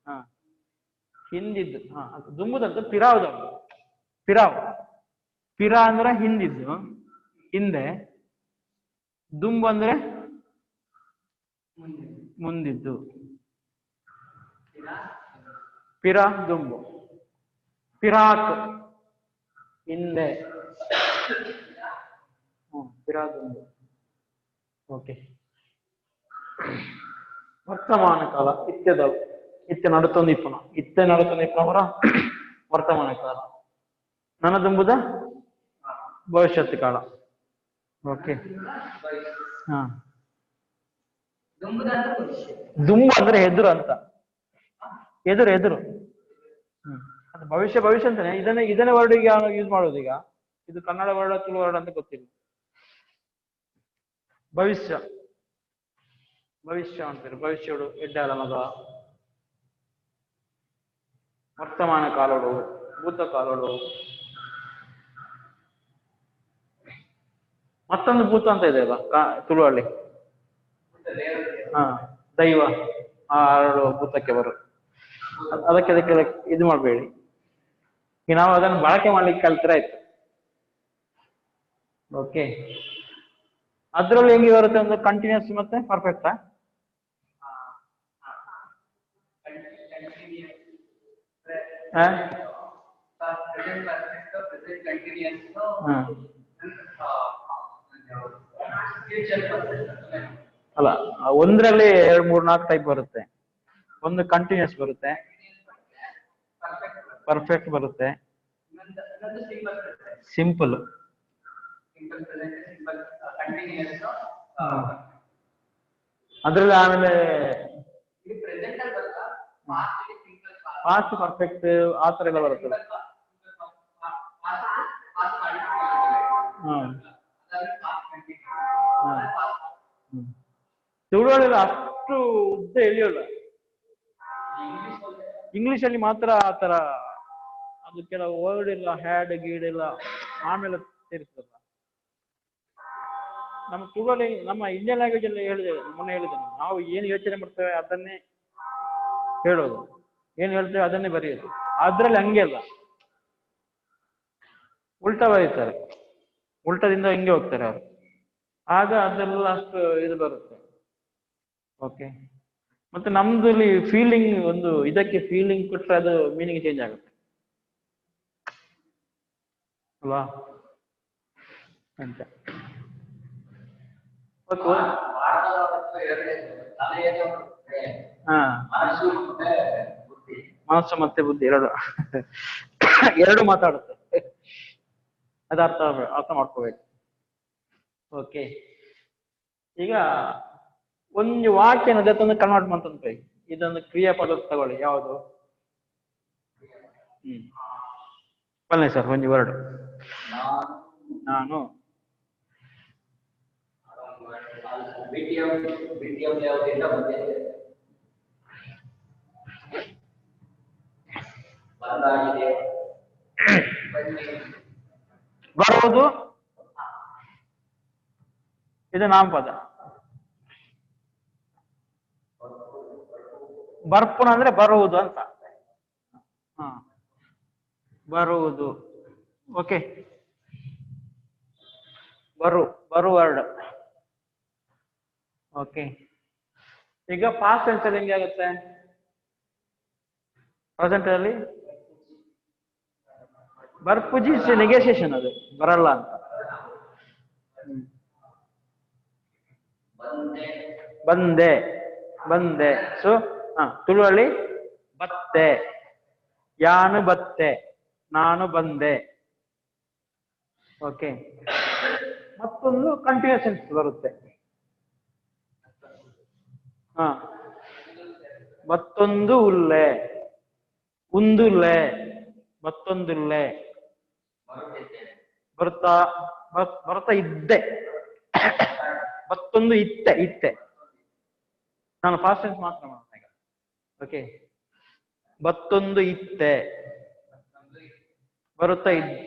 Speaker 2: ಹಾ ಹಿಂದಿದ್ದು. ಹಾ, ದುಂಬುದಂತ ಪಿರಾವ್ದವು, ಪಿರಾವ್, ಪಿರಾ ಅಂದ್ರೆ ಹಿಂದಿದ್ದು, ಹಿಂದೆ, ದುಂಬು ಅಂದ್ರೆ ಮುಂದಿದ್ದು. ಪಿರಾ ದುಂಬು, ಪಿರಾಕ್ ಹಿಂದೆ, ಪಿರಾ ದುಂಬು. ಓಕೆ, ವರ್ತಮಾನ ಕಾಲ ಇತ್ಯದವು, ಇತ್ತೆ ನಡುತ್ತೊಂದು ಇಪ್ಪನ, ಇತ್ತೆ ನಡುತ್ತೊಂದು ಇಪ್ಪನವರ ವರ್ತಮಾನ ಕಾಲ. ನನ್ನ ದುಂಬುದ ಭವಿಷ್ಯತ್ ಕಾಲ. ಓಕೆ, ಹಾ, ದುಂಬು ಅಂದ್ರೆ ಎದುರು ಅಂತ, ಎದುರು ಎದುರು. ಅದು ಭವಿಷ್ಯ, ಭವಿಷ್ಯ ಅಂತಾನೆ. ಇದನ್ನೇ ಇದನ್ನೇ ವರ್ಡ್ ಈಗ ಯೂಸ್ ಮಾಡೋದು. ಈಗ ಇದು ಕನ್ನಡ ವರ್ಡ್ ತುಳು ವರ್ಡ್ ಅಂತ ಗೊತ್ತಿಲ್ಲ. ಭವಿಷ್ಯ, ಭವಿಷ್ಯ ಅಂತಾರೆ, ಭವಿಷ್ಯಡು ಎಡ್ಡಾಲ ಮಗ. ವರ್ತಮಾನ ಕಾಲೋಡು, ಭೂತ ಕಾಲೋಡು. ಮತ್ತೊಂದು ಭೂತ ಅಂತ ಇದೆ ಅಲ್ಲ ತುಳುವಲ್ಲಿ, ಹಾ ದೈವ, ಆ ಅರಳು ಭೂತಕ್ಕೆ ಬರುತ್ತೆ. ಅದಕ್ಕೆ ಅದಕ್ಕೆ ಇದು ಮಾಡಬೇಡಿ. ಈಗ ನಾವು ಅದನ್ನು ಬಳಕೆ ಮಾಡ್ಲಿಕ್ಕೆ ಕಲ್ತ್ರೆ ಆಯ್ತು. ಓಕೆ, ಅದ್ರಲ್ಲಿ ಹೆಂಗೆ ಬರುತ್ತೆ ಅಂದ್ರೆ ಕಂಟಿನ್ಯೂಸ್ ಮತ್ತೆ ಪರ್ಫೆಕ್ಟಾ? ಅಲ್ಲ, ಒಂದ್ರಲ್ಲಿ 2 3 4 ಟೈಪ್ ಬರುತ್ತೆ. ಒಂದು ಕಂಟಿನ್ಯೂಸ್ ಬರುತ್ತೆ, ಪರ್ಫೆಕ್ಟ್ ಬರುತ್ತೆ, ಸಿಂಪಲ್. ಅದ್ರಲ್ಲಿ ಆಮೇಲೆ ಪಾಸ್ಟ್ ಪರ್ಫೆಕ್ಟ್ ಆ ತರ ಎಲ್ಲ ಬರುತ್ತೆ. ತುಳುವಲ್ಲಿ ಅಷ್ಟು ಉದ್ದ ಎಳೆಯೋಲ್ಲ. ಇಂಗ್ಲಿಷ್ ಅಲ್ಲಿ ಮಾತ್ರ ಆ ತರ, ಅದು ಕೆಲವು ವರ್ಡ್ ಇಲ್ಲ, ಹ್ಯಾಡ್ ಗೀಡ್ ಇಲ್ಲ ಆಮೇಲೆ ಸೇರಿಸ್ತಲ್ಲ. ನಮ್ಮ ತುಳುವಲ್ಲಿ, ನಮ್ಮ ಇಂಡಿಯನ್ ಲ್ಯಾಂಗ್ವೇಜ್ ಅಲ್ಲಿ ಹೇಳಿದೆ, ಮೊನ್ನೆ ಹೇಳಿದೆ, ನಾವು ಏನು ಯೋಚನೆ ಮಾಡ್ತೇವೆ ಅದನ್ನೇ ಹೇಳೋದು, ಏನ್ ಹೇಳ್ತೇವೆ ಅದನ್ನೇ ಬರೆಯೋದು. ಅದ್ರಲ್ಲಿ ಹಂಗೆ ಅಲ್ಲ, ಉಲ್ಟಾ ಬರೀತಾರೆ, ಉಲ್ಟದಿಂದ ಹಿಂಗೆ ಹೋಗ್ತಾರೆ ಅವರು. ಆಗ ಅದೆಲ್ಲ ಅಷ್ಟು ಇದು ಬರುತ್ತೆ. ಓಕೆ, ಮತ್ತೆ ನಮ್ದಲ್ಲಿ ಫೀಲಿಂಗ್, ಒಂದು ಇದಕ್ಕೆ ಫೀಲಿಂಗ್ ಕೊಟ್ರೆ ಅದು ಮೀನಿಂಗ್ ಚೇಂಜ್ ಆಗುತ್ತೆ ಅಲ್ವಾ ಅಂತ. ಹಾ, ಮನಸ್ಸು ಮತ್ತೆ ಬುದ್ಧಿ ಎರಡು ಎರಡು ಮಾತಾಡುತ್ತೆ, ಅದು ಅರ್ಥ ಅರ್ಥ ಮಾಡ್ಕೋಬೇಕು. ಓಕೆ, ಈಗ ಒಂದು ವಾಕ್ಯನ ಅದೊಂದು ಕನ್ವರ್ಟ್ ಮಾಡ್ತಂತ, ಇದೊಂದು ಕ್ರಿಯಾಪದ ತಗೊಳ್ಳಿ, ಯಾವುದು? ಬನ್ನಿ ಸರ್, ಒಂದು ವರ್ಡ್. ನಾನು ಬರುವುದು, ಇದು ನಾಮಪದ. ಬರ್ಪುಣ ಅಂದ್ರೆ ಬರುವುದು ಅಂತ. ಹಾ, ಬರುವುದು. ಓಕೆ, ಬರು ಬರು ವರ್ಡ್. ಓಕೆ, ಈಗ ಪಾಸ್ಟ್ ಟೆನ್ಸ್ ಅಲ್ಲಿ ಹೆಂಗೆ ಆಗುತ್ತೆ? ಪ್ರೆಸೆಂಟ್ ಅಲ್ಲಿ ಬರ್ಪುಜಿ ನೆಗೋಸಿಯೇಷನ್, ಅದು ಬರಲ್ಲ ಅಂತ. ಬಂದೆ ಬಂದೆ. ಸೊ ತುಳುವಲ್ಲಿ ಬತ್ತೆ, ಯಾನು ಬತ್ತೆ, ನಾನು ಬಂದೆ. ಓಕೆ, ಮತ್ತೊಂದು ಕಂಟಿನ್ಯೂಸ್ ಸೆನ್ಸ್ ಬರುತ್ತೆ. ಮತ್ತೊಂದು ಉಲ್ಲೆ, ಉಂದುಲ್ಲೆ, ಮತ್ತೊಂದುಲ್ಲೆ, ಬರ್ತಾ ಬರ್ತಾ ಇದ್ದೆ, ಮತ್ತೊಂದು ಇತ್ತೆ ಇತ್ತೆ. ನಾನು ಫಾಸ್ಟ್ ಟೆನ್ಸ್ ಮಾತ್ರ ಮಾಡೋಣ ಈಗ. ಓಕೆ, ಮತ್ತೊಂದು ಇತ್ತೆ, ಬರುತ್ತಾ ಇದ್ದೆ,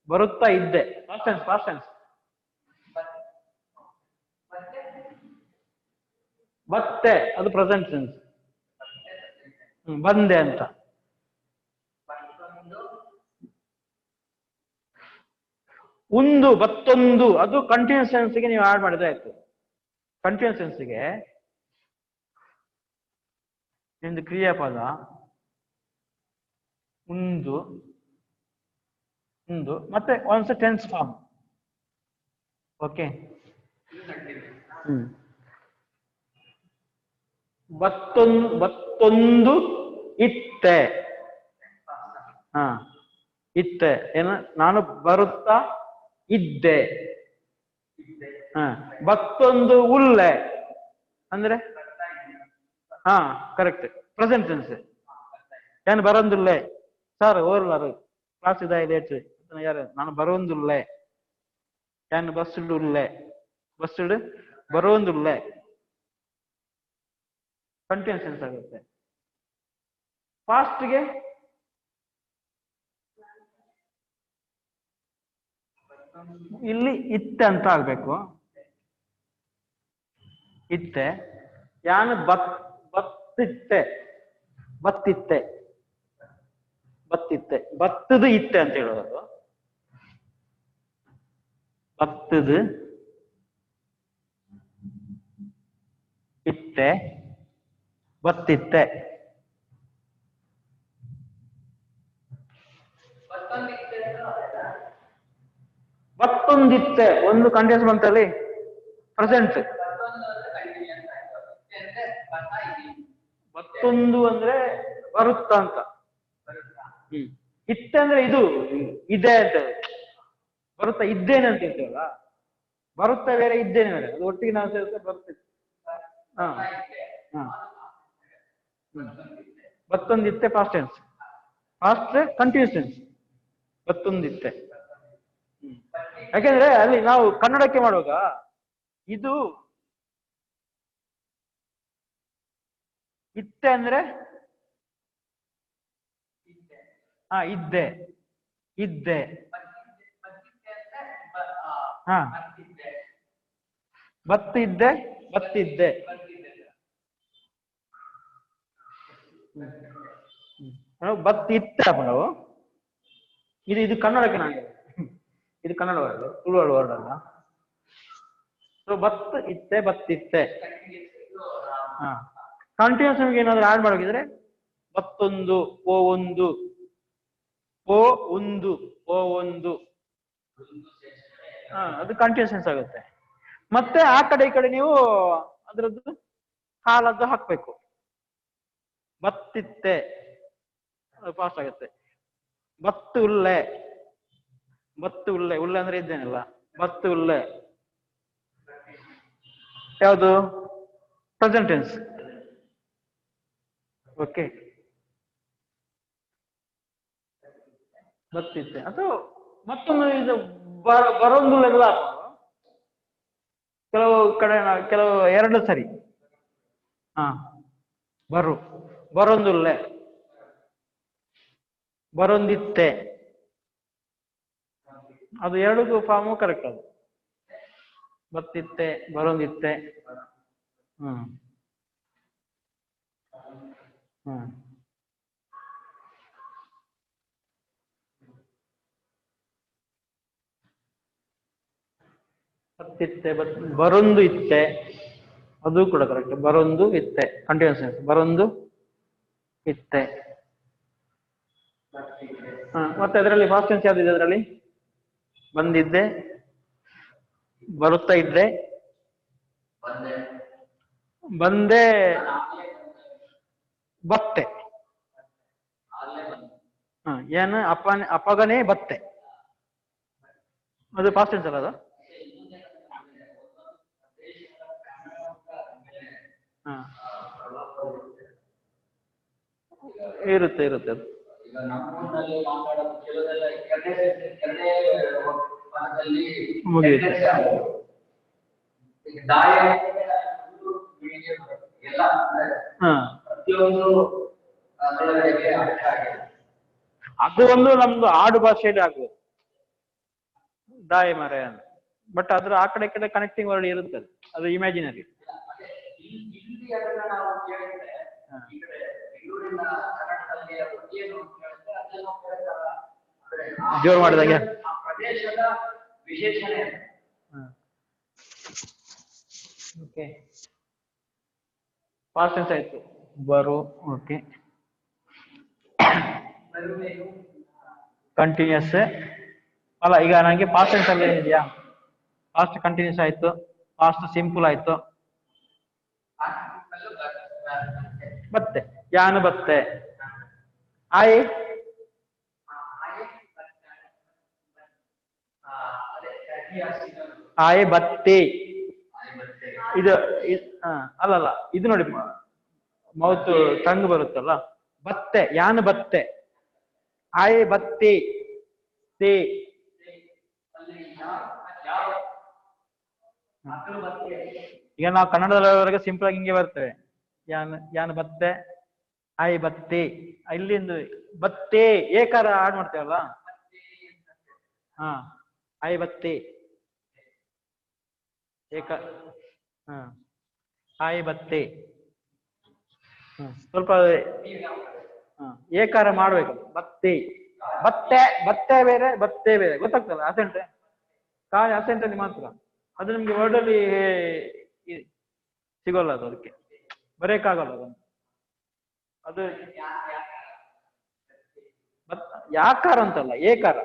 Speaker 2: ಬರುತ್ತಾ ಇದ್ದೆ. Past tense, past tense. ಬತ್ತೆ ಅದು ಪ್ರೆಸೆಂಟ್ ಟೆನ್ಸ್, ಬಂದೆ ಅಂತ. ಒಂದು ಬತ್ತೊಂದು ಅದು ಕಂಟಿನ್ಯೂಸ್ ಸೆನ್ಸ್ಗೆ ನೀವು ಆಡ್ ಮಾಡಿದ್ರೆ ಆಯ್ತು. ಕಂಟಿನ್ಯೂಸ್ ಸೆನ್ಸ್ಗೆ ನಿಮ್ದು ಕ್ರಿಯಾಪದ ಒಂದು ಒಂದು ಮತ್ತೆ ಒನ್ಸ್ ಟೆನ್ಸ್ ಫಾರ್ಮ್. ಓಕೆ, ಬತ್ತೊಂದು ಬತ್ತೊಂದು ಇತ್ತೆ. ಹಾ, ಇತ್ತೆ ಏನು? ನಾನು ಬರುತ್ತಾ ಇದ್ದೆ. ಹಾ, ಬತ್ತೊಂದು ಉಲ್ಲೆ ಅಂದ್ರೆ ಹಾ ಕರೆಕ್ಟ್, ಪ್ರೆಸೆಂಟ್ ಟೆನ್ಸ್. ಏನು ಬರೊಂದುಲ್ಲೆ ಸರ್, ಓರ್ಲಾರು ಕ್ಲಾಸ್ ಇದಾಯ ಲೇಟ್ ಯಾರು, ನಾನು ಬರೋಂದುಲ್ಲೆ, ಯಾನು ಬಸ್ ಉಲ್ಲೆ, ಬಸ್ ಬರೋಂದುಲ್ಲೆ. ಕಂಟಿನ್ಯೂಸ್ ಸೆನ್ಸ್ ಆಗುತ್ತೆ. ಫಾಸ್ಟ್ಗೆ ಇಲ್ಲಿ ಇತ್ತೆ ಅಂತ ಆಗ್ಬೇಕು. ಇತ್ತೆ ಯಾನು ಬತ್ ಬತ್ತಿತ್ತೆ ಬತ್ತಿತ್ತೆ ಬತ್ತಿತ್ತೆ ಬತ್ತದು ಇತ್ತೆ ಅಂತ ಹೇಳೋದು. ಬತ್ತದು ಇತ್ತೆ ಬತ್ತಿತ್ತೆ. ಬತ್ತೊಂದಿತ್ತೆ ಒಂದು ಕಂಟಿನ್ಯೂಸ್ ಬಂತಲ್ಲಿ ಪ್ರೆಸೆಂಟ್. ಬತ್ತೊಂದು ಅಂದ್ರೆ ಬರುತ್ತಾ ಅಂತ. ಇತ್ತೆ ಅಂದ್ರೆ ಇದು ಇದೆ ಅಂತ, ಬರುತ್ತಾ ಇದ್ದೇನೆ ಅಂತ ಹೇಳ್ತೇವಲ್ಲ, ಬರುತ್ತಾ ಬೇರೆ ಇದ್ದೇನೆ ಬೇರೆ, ಅದು ಒಟ್ಟಿಗೆ ನಾವು ಸೇರಿದ್ರೆ ಬರುತ್ತಿತ್ತು. ಹಾ ಹಾ, ಬತ್ತೊಂದಿತ್ತೆ past tense, past continuous tense, ಬತ್ತೊಂದಿತ್ತೆ. ಯಾಕೆಂದ್ರೆ ಅಲ್ಲಿ ನಾವು ಕನ್ನಡಕ್ಕೆ ಮಾಡುವಾಗ ಇದು ಇತ್ತೆ ಅಂದ್ರೆ ಹಾ ಇದ್ದೆ ಇದ್ದೆ, ಹಾ ಬತ್ತಿದ್ದೆ ಬತ್ತಿದ್ದೆ. ಬತ್ತಿತ್ತೆ ನಾವು. ಇದು ಇದು ಕನ್ನಡಕ್ಕೆ ನಾನು, ಇದು ಕನ್ನಡ ವರ್ಡ್, ತುಳು ವರ್ಡ್ ಅಲ್ಲ. ಸೊ ಬತ್ ಇತ್ತೆ ಬತ್ತಿತ್ತೆ. ಹಾ, ಕಂಟಿನ್ಯೂಸ್ ನಮಗೆ ಏನಾದ್ರು ಆಡ್ ಮಾಡೋಕಿದ್ರೆ ಬತ್ತೊಂದು, ಓ ಒಂದು, ಓ ಒಂದು, ಓ ಒಂದು, ಹಾ ಅದು ಕಂಟಿನ್ಯೂಸ್ ಸೆನ್ಸ್ ಆಗುತ್ತೆ. ಮತ್ತೆ ಆ ಕಡೆ ಈ ಕಡೆ ನೀವು ಅದ್ರದ್ದು ಕಾಲದ್ದು ಹಾಕ್ಬೇಕು. ಬತ್ತಿತ್ತೆ ಫಾಸ್ಟ್ ಆಗುತ್ತೆ. ಬತ್ತು ಉಲ್ಲೆ, ಬತ್ತು ಉಲ್ಲೆ, ಉಲ್ಲೆ ಅಂದ್ರೆ ಇದ್ದೇನಲ್ಲ, ಬತ್ತು ಉಲ್ಲೆ ಯಾವುದು? Present tense. Okay, ಬತ್ತಿತ್ತೆ. ಅದು ಮತ್ತೊಂದು ಇದು ಬರೋಂದುಲ್ಲ ಕೆಲವು ಕಡೆ, ಕೆಲವು ಎರಡು ಸರಿ. ಹಾ, ಬರು ಬರೋಂದುಲ್ಲೆ, ಬರೊಂದಿತ್ತೆ, ಅದು ಎರಡಕ್ಕೂ ಫಾರ್ಮು ಕರೆಕ್ಟ್. ಅದು ಬತ್ತಿತ್ತೆ ಬರೊಂದಿತ್ತೆ. ಹ್ಮ್ ಹ್ಮ್ ಬತ್ತಿತ್ತೆ, ಬರೊಂದು ಇತ್ತೆ, ಅದು ಕೂಡ ಕರೆಕ್ಟ್. ಬರೊಂದು ಇತ್ತೆ ಕಂಟಿನ್ಯೂಸ್, ಬರೊಂದು ಇತ್ತೆ. ಮತ್ತೆ ಅದರಲ್ಲಿ ಫಾಸ್ಟ್ ಟೆನ್ಸ್ ಯಾವ್ದಿದೆ? ಅದರಲ್ಲಿ ಬಂದಿದ್ದೆ, ಬರುತ್ತಾ ಇದ್ದೆ, ಬಂದೆ, ಬತ್ತೆ. ಏನು ಅಪ್ಪ ಅಪ್ಪಗನೇ ಬತ್ತೆ, ಅದು ಫಾಸ್ಟ್ ಟೆನ್ಸ್ ಅಲ್ಲ ಅದು. ಇರುತ್ತೆ ಇರುತ್ತೆ ಅದು. ಮುಗಿಯುತ್ತೆ. ಅದು ಒಂದು ನಮ್ದು ಆಡು ಭಾಷೆಯಲ್ಲಿ ಆಗ್ಬೋದು ದಾಯ ಮರೆ ಅಂತ. ಬಟ್ ಅದ್ರ ಆ ಕಡೆ ಕಡೆ ಕನೆಕ್ಟಿಂಗ್ ವರ್ಡ್ ಇರುತ್ತೆ, ಅದು ಇಮ್ಯಾಜಿನರಿ. ಜೋರು ಮಾಡಿದಾಗೆ ಓಕೆ, ಪಾಸ್ಟ್ ಟೆನ್ಸ್ ಆಯ್ತು. ಬರು, ಓಕೆ, ಕಂಟಿನ್ಯೂಸ್ ಅಲ್ಲ. ಈಗ ನನಗೆ ಪಾಸ್ಟ್ ಟೆನ್ಸ್ ಅಲ್ಲಿ ಇದೆಯಾ? ಪಾಸ್ಟ್ ಕಂಟಿನ್ಯೂಸ್ ಆಯ್ತು, ಪಾಸ್ಟ್ ಸಿಂಪಲ್ ಆಯ್ತು. ಬತ್ತೆ, ಯಾನು ಬತ್ತೆ, ಆಯ್ ಆಯ್ ಬತ್ತೆ. ಇದು ಅಲ್ಲಲ್ಲ, ಇದು ನೋಡಿ ಮೌತ್ ಟಂಗ್ ಬರುತ್ತಲ್ಲ, ಬತ್ತೆ, ಯಾನು ಬತ್ತೆ, ಆಯ್ ಬತ್ತೆ, ತೇ. ಈಗ ನಾವು ಕನ್ನಡದವರೆಗೆ ಸಿಂಪಲ್ ಆಗಿ ಹಿಂಗೆ ಬರ್ತೇವೆ, ಯಾನ್ ಯಾನ್ ಬತ್ತೆ, ಆಯ್ ಬತ್ತೆ. ಇಲ್ಲಿಂದ ಬತ್ತೆ ಏಕಾರ ಆಡ್ ಮಾಡ್ತೇವಲ್ಲ, ಹಾ, ಆಯ್ ಬತ್ತೆ ಏಕ, ಹಾ, ಆಯ್ ಬತ್ತೆ. ಸ್ವಲ್ಪ ಏಕಾರ ಮಾಡ್ಬೇಕು. ಬತ್ತೆ ಬತ್ತೆ ಬತ್ತೆ ಬೇರೆ, ಬತ್ತೆ ಬೇರೆ, ಗೊತ್ತಾಗ್ತಲ್ಲ? ಅಸೆಂಟ್ ಕಾಯಿ ಅಸೆಂಟ್ ಅಲ್ಲಿ ಮಾತ್ರ ಅದು ನಿಮ್ಗೆ ವರ್ಡ್ ಅಲ್ಲಿ ಸಿಗೋಲ್ಲ ಅದು, ಅದಕ್ಕೆ ಬರೆಯಕ್ಕಾಗಲ್ಲ ಅದನ್ನು. ಅದು ಯಾಕಾರ ಅಂತಲ್ಲ, ಏಕಾರ.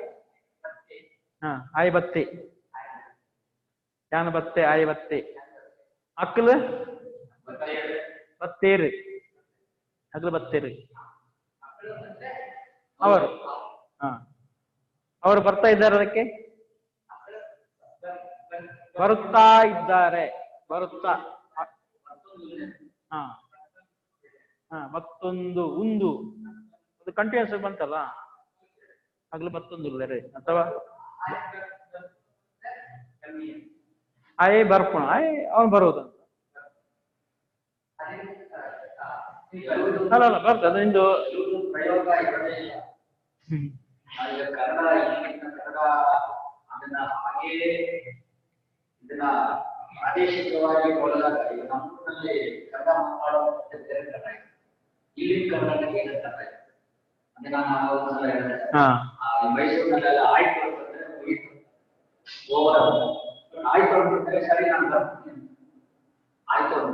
Speaker 2: ಹಾ, ಆಯ್ ಬತ್ತೆ, ಯಾನ ಬತ್ತೆ, ಆಯ್ ಬತ್ತೆ. ಅಕ್ಲು ಬತ್ತೇರಿ, ಅಕ್ಲು ಬತ್ತೇರಿ ಅವರು. ಹಾ, ಅವರು ಬರ್ತಾ ಇದ್ದಾರೆ, ಅದಕ್ಕೆ ಬರುತ್ತಾ ಇದ್ದಾರೆ, ಬರುತ್ತಾ. ಹಾ ಹಾ, ಮತ್ತೊಂದು ಒಂದು, ಅದು ಕಂಟಿನ್ಯೂಸ್ ಬಂತಲ್ಲ, ಆಗ್ಲೂ ಮತ್ತೊಂದು ಇಲ್ಲ. ಅಥವಾ ಆಯೇ ಬರ್ಪಣ, ಆಯ್ ಅವನು ಬರುವುದಂತ ಅಲ್ಲ ಅಲ್ಲ ಬರ್ತದೆ ಅದು ನಿಂದು.
Speaker 3: ಕನ್ನಡ ಕನ್ನಡ ಅದನ್ನ ಹಾಗೇ ಇದನ್ನ ಪ್ರಾದೇಶಿಕವಾಗಿ ಹೋದಾಗ, ಈಗ ನಮ್ಮೂರಿನಲ್ಲಿ ಕನ್ನಡ ಮಾತಾಡೋ ಬೇರೆ ಕನ್ನಡ ಇದೆ, ಇಲ್ಲಿನ ಕನ್ನಡ ಏನಂತಾರೆ ಅದನ್ನ ನಾನು ಒಂದ್ಸಲ ಹೇಳಿದೆ. ಮೈಸೂರಿನಲ್ಲೆಲ್ಲ ಆಯ್ತು ಅಂತಂದ್ರೆ ಹೋಗಿತ್ತು, ಓವರ್ ಆಯ್ತು ಅಂತಂದ್ರೆ ಸರಿ ನಾನು ಬರ್ತೀನಿ ಆಯ್ತು ಅಂತ,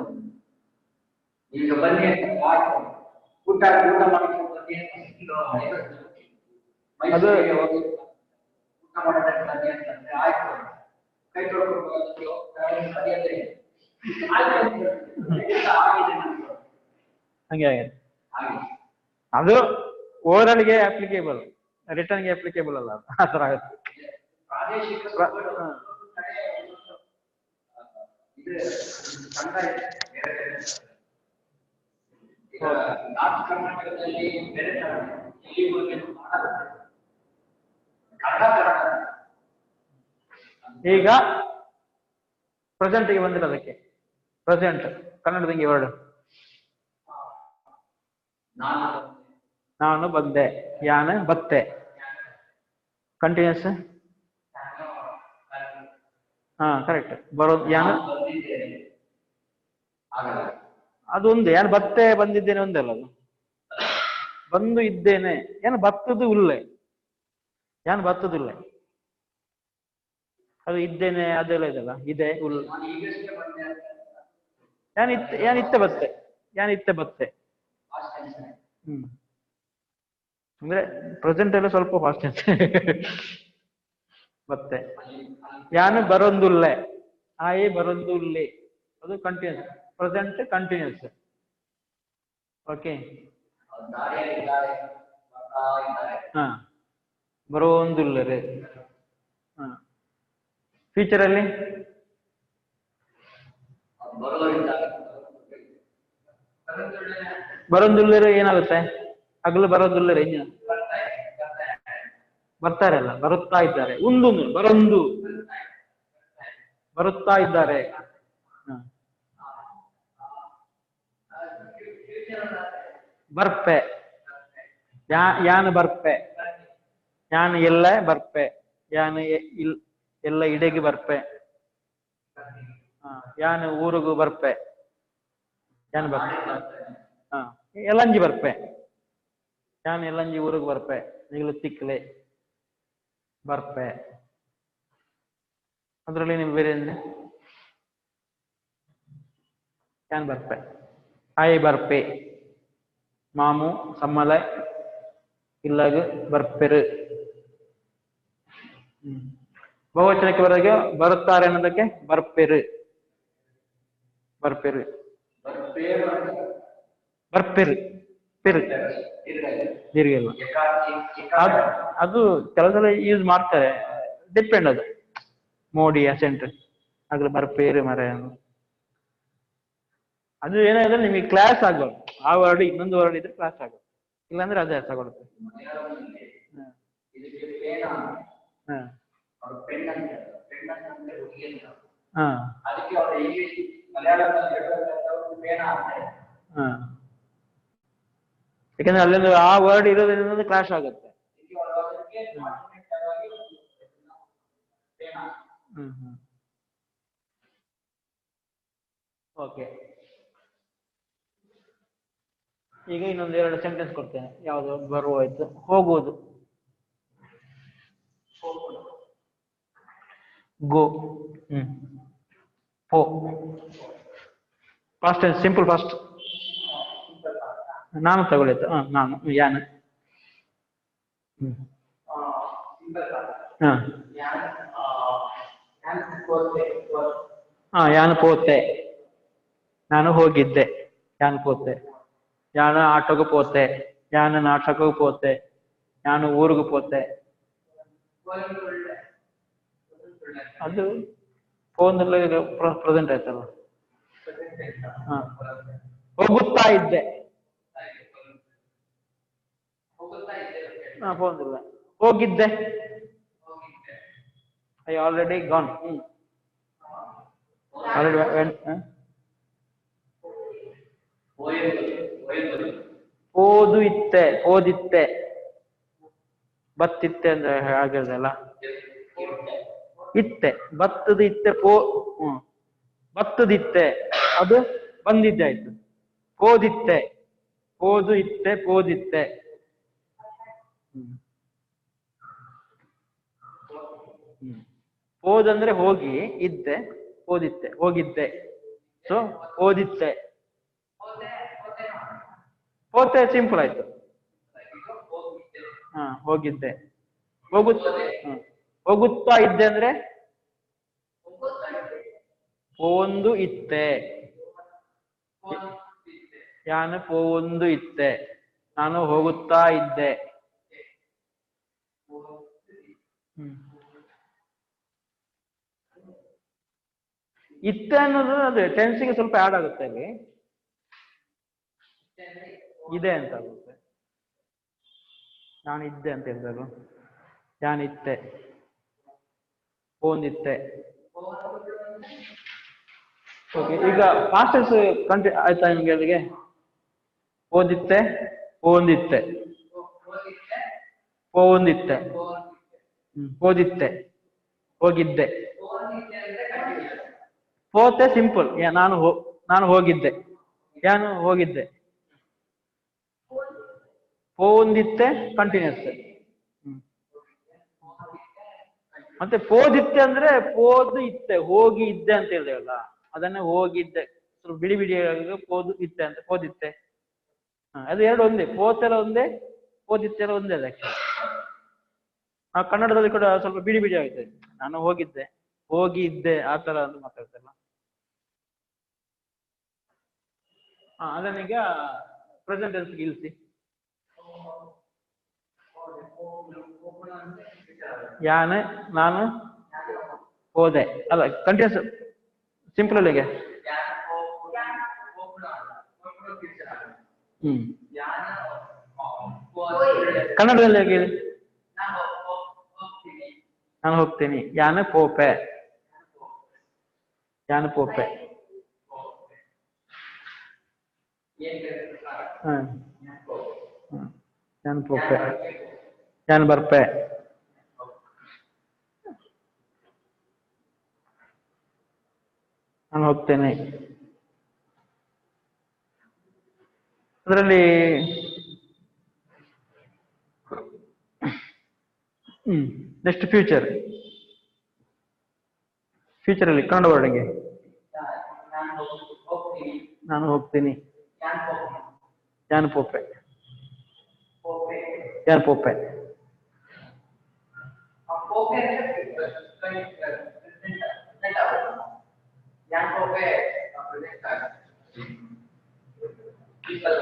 Speaker 3: ಈಗ ಬನ್ನಿ ಅಂತ ಆಯ್ತು, ಊಟ ಊಟ ಮಾಡ್ಕೊಂಡು ಬನ್ನಿ ಅಂತ, ಮೈಸೂರಿಗೆ ಹೋಗಿ ಊಟ ಮಾಡೋದಕ್ಕೆ ಬನ್ನಿ ಅಂತಂದ್ರೆ ಆಯ್ತು, ಕೈ ತೊಳ್ಕೊಂಡು ಸರಿ ಅಂದ್ರೆ
Speaker 2: ಹಂಗೆ ಆಗಿದೆ. ಅದು ಓರಲ್ಗೆ ಅಪ್ಲಿಕೇಬಲ್, ರಿಟರ್ನ್ಗೆ ಅಪ್ಲಿಕೇಬಲ್ ಅಲ್ಲ, ಆ ಥರ ಆಗುತ್ತೆ.
Speaker 3: ಪ್ರಾದೇಶಿಕ ನಾರ್ತ್ ಕರ್ನಾಟಕದಲ್ಲಿ ಬೇರೆ ತರ, ಕನ್ನಡ.
Speaker 2: ಈಗ ಪ್ರೆಸೆಂಟ್ಗೆ ಬಂದಿಲ್ಲ, ಅದಕ್ಕೆ ಪ್ರೆಸೆಂಟ್ ಕನ್ನಡದಂಗೆ ವರ್ಡ್. ನಾನು ಬಂದೆ, ಯಾನ ಬತ್ತೆ, ಕಂಟಿನ್ಯೂಸ್. ಹಾ ಕರೆಕ್ಟ್. ಬರೋ ಯಾನ ಅದು ಒಂದು, ಯಾನು ಬತ್ತೆ ಬಂದಿದ್ದೇನೆ ಒಂದಲ್ಲ, ಅದು ಬಂದು ಇದ್ದೇನೆ. ಏನು ಬತ್ತದು ಉಲ್ಲೆ, ಯಾನು ಬತ್ತದು ಉಲ್ಲೆ, ಅದು ಇದ್ದೇನೆ ಅದೆಲ್ಲ ಇದೆಲ್ಲ ಇದೆ ಉಲ್. ಯಾನ್ ಇತ್ತೆ ಬತ್ತೆ, ಯಾನ್ ಇತ್ತೆ ಬತ್ತೆ. ಹ್ಮ್, ಅಂದ್ರೆ ಪ್ರೆಸೆಂಟ್ ಎಲ್ಲ ಸ್ವಲ್ಪ ಫಾಸ್ಟ್ ಟೆನ್ಸ್ ಬತ್ತೆ. ಯಾನು ಬರೊಂದುಲ್ಲೆ, ಆಯೆ ಬರೊಂದುಲ್ಲೆ, ಅದು ಕಂಟಿನ್ಯೂಸ್, ಪ್ರೆಸೆಂಟ್ ಕಂಟಿನ್ಯೂಸ್. ಓಕೆ, ಹಾ, ಬರೋಂದುಲ್ಲರೆ. ಹಾ, ಫ್ಯೂಚರ್ ಅಲ್ಲಿ ಬರೋಂದುಲ್ಲರೆ ಏನಾಗುತ್ತೆ? ಹಗಲು ಬರೋದುಲ್ಲರೆ ಬರ್ತಾರಲ್ಲ, ಬರುತ್ತಾ ಇದ್ದಾರೆ. ಒಂದು ಬರೊಂದು, ಬರುತ್ತಾ ಇದ್ದಾರೆ. ಬರ್ಪೆ, ಯಾನು ಬರ್ಪೆ, ಯಾನು ಎಲ್ಲ ಬರ್ಪೆ, ಯಾನು ಎಲ್ಲ ಇಡೆಗೆ ಬರ್ಪೆ, ಯಾನು ಊರಿಗೂ ಬರ್ಪೆ, ಯಾನು ಬರ್ಪೆ, ಹಾ ಎಲ್ಲಂಜಿ ಬರ್ಪೆ, ಯಾನು ಎಲ್ಲಂಜಿ ಊರಿಗೆ ಬರ್ಪೆ, ನಿಗಲು ತಿಕ್ಲೆ ಬರ್ಪೆ. ಅದರಲ್ಲಿ ನಿಮ್ಗೆ ಬೇರೆ ಅಂದ್ರೆ ಯಾನ್ ಬರ್ಪೆ, ಆಯ್ ಬರ್ಪೆ, ಮಾಮು ಸಮ್ಮಲೆ ಇಲ್ಲಾಗ ಬರ್ಪೆರು. ಬಹುವಚನಕ್ಕೆ ಬರೋದಕ್ಕೆ ಬರುತ್ತಾರೆ ಅನ್ನೋದಕ್ಕೆ ಬರ್ಪೆರು, ಬರ್ಪೆರು, ಬರ್ಪೆರು, ಪೆರು ದೀರ್ಘ ಇಲ್ಲ. ಅದು ಕೆಲಸದ ಯೂಸ್ ಮಾಡ್ತಾರೆ, ಡಿಪೆಂಡ್ ಅದು ಮೋಡಿ ಅಸೆಂಟ್ ಆಗ್ಲೇ ಬರ್ಪೇರು ಮರ. ಅದು ಏನಾದ್ರೆ ನಿಮಗೆ ಕ್ಲಾಸ್ ಆಗ್ಬಾರ್ದು, ಆ ವರ್ಡ್ ಇನ್ನೊಂದು ವರ್ಡ್ ಇದ್ರೆ ಕ್ಲಾಸ್ ಆಗುತ್ತೆ, ಇಲ್ಲಾಂದ್ರೆ ಅದೇ ತಗೊಳುತ್ತೆ. ಯಾಕಂದ್ರೆ ಅಲ್ಲೊಂದು ಆ ವರ್ಡ್ ಇರೋದ್ರಿಂದ ಕ್ಲಾಶ್ ಆಗುತ್ತೆ. ಹ್ಮ್ ಹ್ಮ್, ಓಕೆ. ಈಗ ಇನ್ನೊಂದು ಎರಡು ಸೆಂಟೆನ್ಸ್ ಕೊಡ್ತೇನೆ. ಯಾವುದು ಬರುವ ಆಯ್ತು, ಹೋಗುವುದು, ಗೋ, ಹ್ಮ್, ಪೋ, ಫಾಸ್ಟ್ ಸಿಂಪಲ್ ಫಾಸ್ಟ್. ನಾನು ತಗೊಳ್ಳಿ, ಹಾ ನಾನು ಯಾನು, ಹಾ ಹಾ ಯಾನು ಪೋತೆ, ನಾನು ಹೋಗಿದ್ದೆ, ಯಾನು ಪೋತೆ, ಯಾನು ಆಟೋಗೂ ಪೋತೆ, ಯಾನು ನಾಟಕಕ್ಕೂ ಪೋತೆ, ಯಾನು ಊರಿಗೂ ಪೋತೆ. ಅದು ಫೋನ್ ಪ್ರೆಸೆಂಟ್ ಆಯ್ತಲ್ಲ. ಹಾ, ಹೋಗುತ್ತಾ ಇದ್ದೆ, ಹಾ ಫೋನ್ ಇಲ್ಲ, ಹೋಗಿದ್ದೆ, I already gone, already went. ಓದು ಇತ್ತೆ, ಓದಿತ್ತೆ, ಬತ್ತಿತ್ತೆ ಅಂದ್ರೆ ಆಗಿರೋದಲ್ಲ, ಇತ್ತೆ, ಬತ್ತದ ಇತ್ತೆ, ಪೋ, ಹ್ಮ್, ಬತ್ತದಿತ್ತೆ ಅದು ಬಂದಿದ್ದೆ ಆಯ್ತು. ಪೋದಿತ್ತೆ, ಪೋದು ಇತ್ತೆ, ಪೋದಿತ್ತೆ. ಹ್ಮ್ ಹ್ಮ್, ಪೋದಂದ್ರೆ ಹೋಗಿ, ಇದ್ದೆ, ಓದಿತ್ತೆ, ಹೋಗಿದ್ದೆ. ಸೊ ಓದಿತ್ತೆ, ಹೋತೆ ಸಿಂಪಲ್ ಆಯ್ತು. ಹಾ, ಹೋಗಿದ್ದೆ, ಹೋಗುತ್ತ, ಹೋಗುತ್ತಾ ಇದ್ದೆ ಅಂದ್ರೆ ಪೋಂದು ಇತ್ತೆ, ಯಾನು ಪೋಂದು ಇತ್ತೆ, ನಾನು ಹೋಗುತ್ತಾ ಇದ್ದೆ. ಹ್ಮ್, ಇತ್ತೆ ಅನ್ನೋದು ಅದೇ ಟೆನ್ಸಿಗೆ ಸ್ವಲ್ಪ ಆಡ್ ಆಗುತ್ತೆ ಅಲ್ಲಿ, ಇದೆ ಅಂತ ಆಗುತ್ತೆ. ನಾನು ಇದ್ದೆ ಅಂತ ಹೇಳಿದ್ರು, ಯಾನಿತ್ತೆ, ಪೋಂದಿತ್ತೆ. ಓಕೆ, ಈಗ ಫಾಸ್ಟೆಸ್ಟ್ ಕಂಟಿ ಆಯ್ತಾ ನಿಮ್ಗೆ? ಅಲ್ಲಿಗೆ ಓದಿತ್ತೆ, ಓಂದಿತ್ತೆ, ಪೋಂದಿತ್ತೆ, ಓದಿತ್ತೆ, ಹೋಗಿದ್ದೆ. ಹೋತೆ ಸಿಂಪಲ್, ನಾನು ನಾನು ಹೋಗಿದ್ದೆ, ಯಾನು ಹೋಗಿದ್ದೆ. ಪೋಂದಿತ್ತೆ ಕಂಟಿನ್ಯೂಸ್. ಮತ್ತೆ ಪೋದಿತ್ತೆ ಅಂದ್ರೆ ಪೋದು ಇತ್ತೆ, ಹೋಗಿ ಇದ್ದೆ ಅಂತ ಹೇಳ್ತೇವಲ್ಲ, ಅದನ್ನೇ ಹೋಗಿದ್ದೆ. ಸ್ವಲ್ಪ ಬಿಡಿ ಬಿಡಿ ಪೋದು ಇತ್ತೆ ಅಂತ, ಪೋದಿತ್ತೆ. ಅದು ಎರಡು ಒಂದೇ, ಪೋತೆಲ್ಲ ಒಂದೇ, ಪೋದಿತ್ತೆಲ್ಲ ಒಂದೇ ಅಲ್ಲ ಆಕ್ಚುಲಿ. ಆ ಕನ್ನಡದಲ್ಲಿ ಕೂಡ ಸ್ವಲ್ಪ ಬಿಡಿ ಬಿಡಿ ಆಗುತ್ತೆ. ನಾನು ಹೋಗಿದ್ದೆ, ಹೋಗಿ ಇದ್ದೆ, ಆ ತರ ಅಂತ ಮಾತಾಡ್ತಾರಲ್ಲ. ಅದನ್ನೀಗ ಪ್ರೆಸೆಂಟ್ ಟೆನ್ಸ್ ಇಳಿಸಿ. ಯಾನ್, ನಾನು ಹೋದೆ ಅಲ್ಲ, ಕಂಟಿನ್ಯೂಸ್ ಸಿಂಪಲ್ ಅಲ್ಲಿಗೆ. ಹ್ಮ್ ಕನ್ನಡದಲ್ಲಿ ಹೇಗೆ ಹೇಳಿ? ನಾನು ಹೋಗ್ತೀನಿ. ಯಾನ್ ಪೋಪೆ, ಯಾನ್ ಪೋಪೆ. ಯಾನ್ ಪೋಪೆ, ಯಾನ್ ಬರ್ಪೆ. ನಾನು ಹೋಗ್ತೇನೆ. ಅದರಲ್ಲಿ ನೆಕ್ಸ್ಟ್ ಫ್ಯೂಚರ್. ಫ್ಯೂಚರ್ ಅಲ್ಲಿ ಕನ್ನಡ ವರ್ಡಿಗೆ ನಾನು ಹೋಗ್ತೀನಿ, ಯಾನ್ ಪೋಪೆ, ಯಾನ್ ಪೋಪೆ.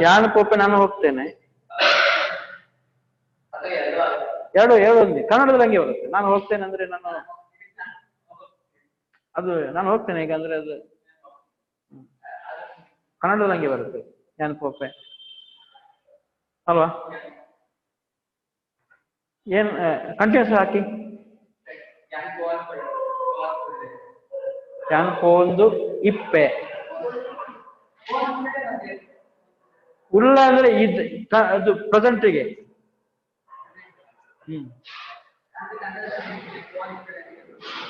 Speaker 2: ಯಾನ್ ಪೋಪೆ, ನಾನು ಹೋಗ್ತೇನೆ. ಎರಡು ಎರಡು ಒಂದೇ, ಕನ್ನಡದಲ್ಲಿ ಹಂಗೆ ಬರುತ್ತೆ. ನಾನು ಹೋಗ್ತೇನೆ ಅಂದ್ರೆ ನಾನು ಅದು ನಾನು ಹೋಗ್ತೇನೆ ಈಗ ಅಂದ್ರೆ ಅದು ಕನ್ನಡದಲ್ಲಿ ಹಂಗೆ ಬರುತ್ತೆ, ಯಾನ್ ಪೋಪೆ ಅಲ್ವಾ? ಏನ್ ಕಂಟಿನ್ಯೂಸ್ ಹಾಕಿ. ಯಾನ್ ಪೋಂದು ಇಪ್ಪೆ. ಉಲ್ಲ ಅಂದ್ರೆ ಇದ್ ಅದು ಪ್ರೆಸೆಂಟಿಗೆ. ಹ್ಮ್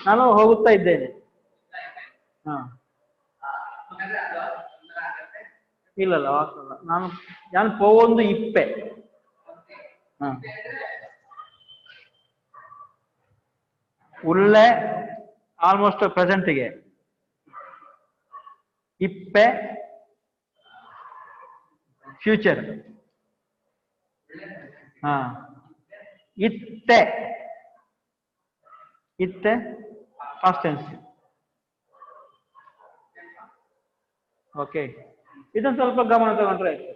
Speaker 2: ನಾನು ಹೋಗುತ್ತಾ ಇದ್ದೇನೆ. ಹಾ ಇಲ್ಲಲ್ಲ, ನಾನು ನಾನು ಪೋವೊಂದು ಇಪ್ಪೆ. ಹಾ ಉಲ್ಲೆ ಆಲ್ಮೋಸ್ಟ್ ಪ್ರೆಸೆಂಟಿಗೆ, ಇಪ್ಪೆ ಫ್ಯೂಚರ್. ಹಾ ಇತ್ತೆ, ಇತ್ತೆ ಪಾಸ್ಟ್ ಟೆನ್ಸ್. ಓಕೆ, ಇದನ್ನ ಸ್ವಲ್ಪ ಗಮನ ತಗೊಂಡ್ರೆ ಆಯ್ತು.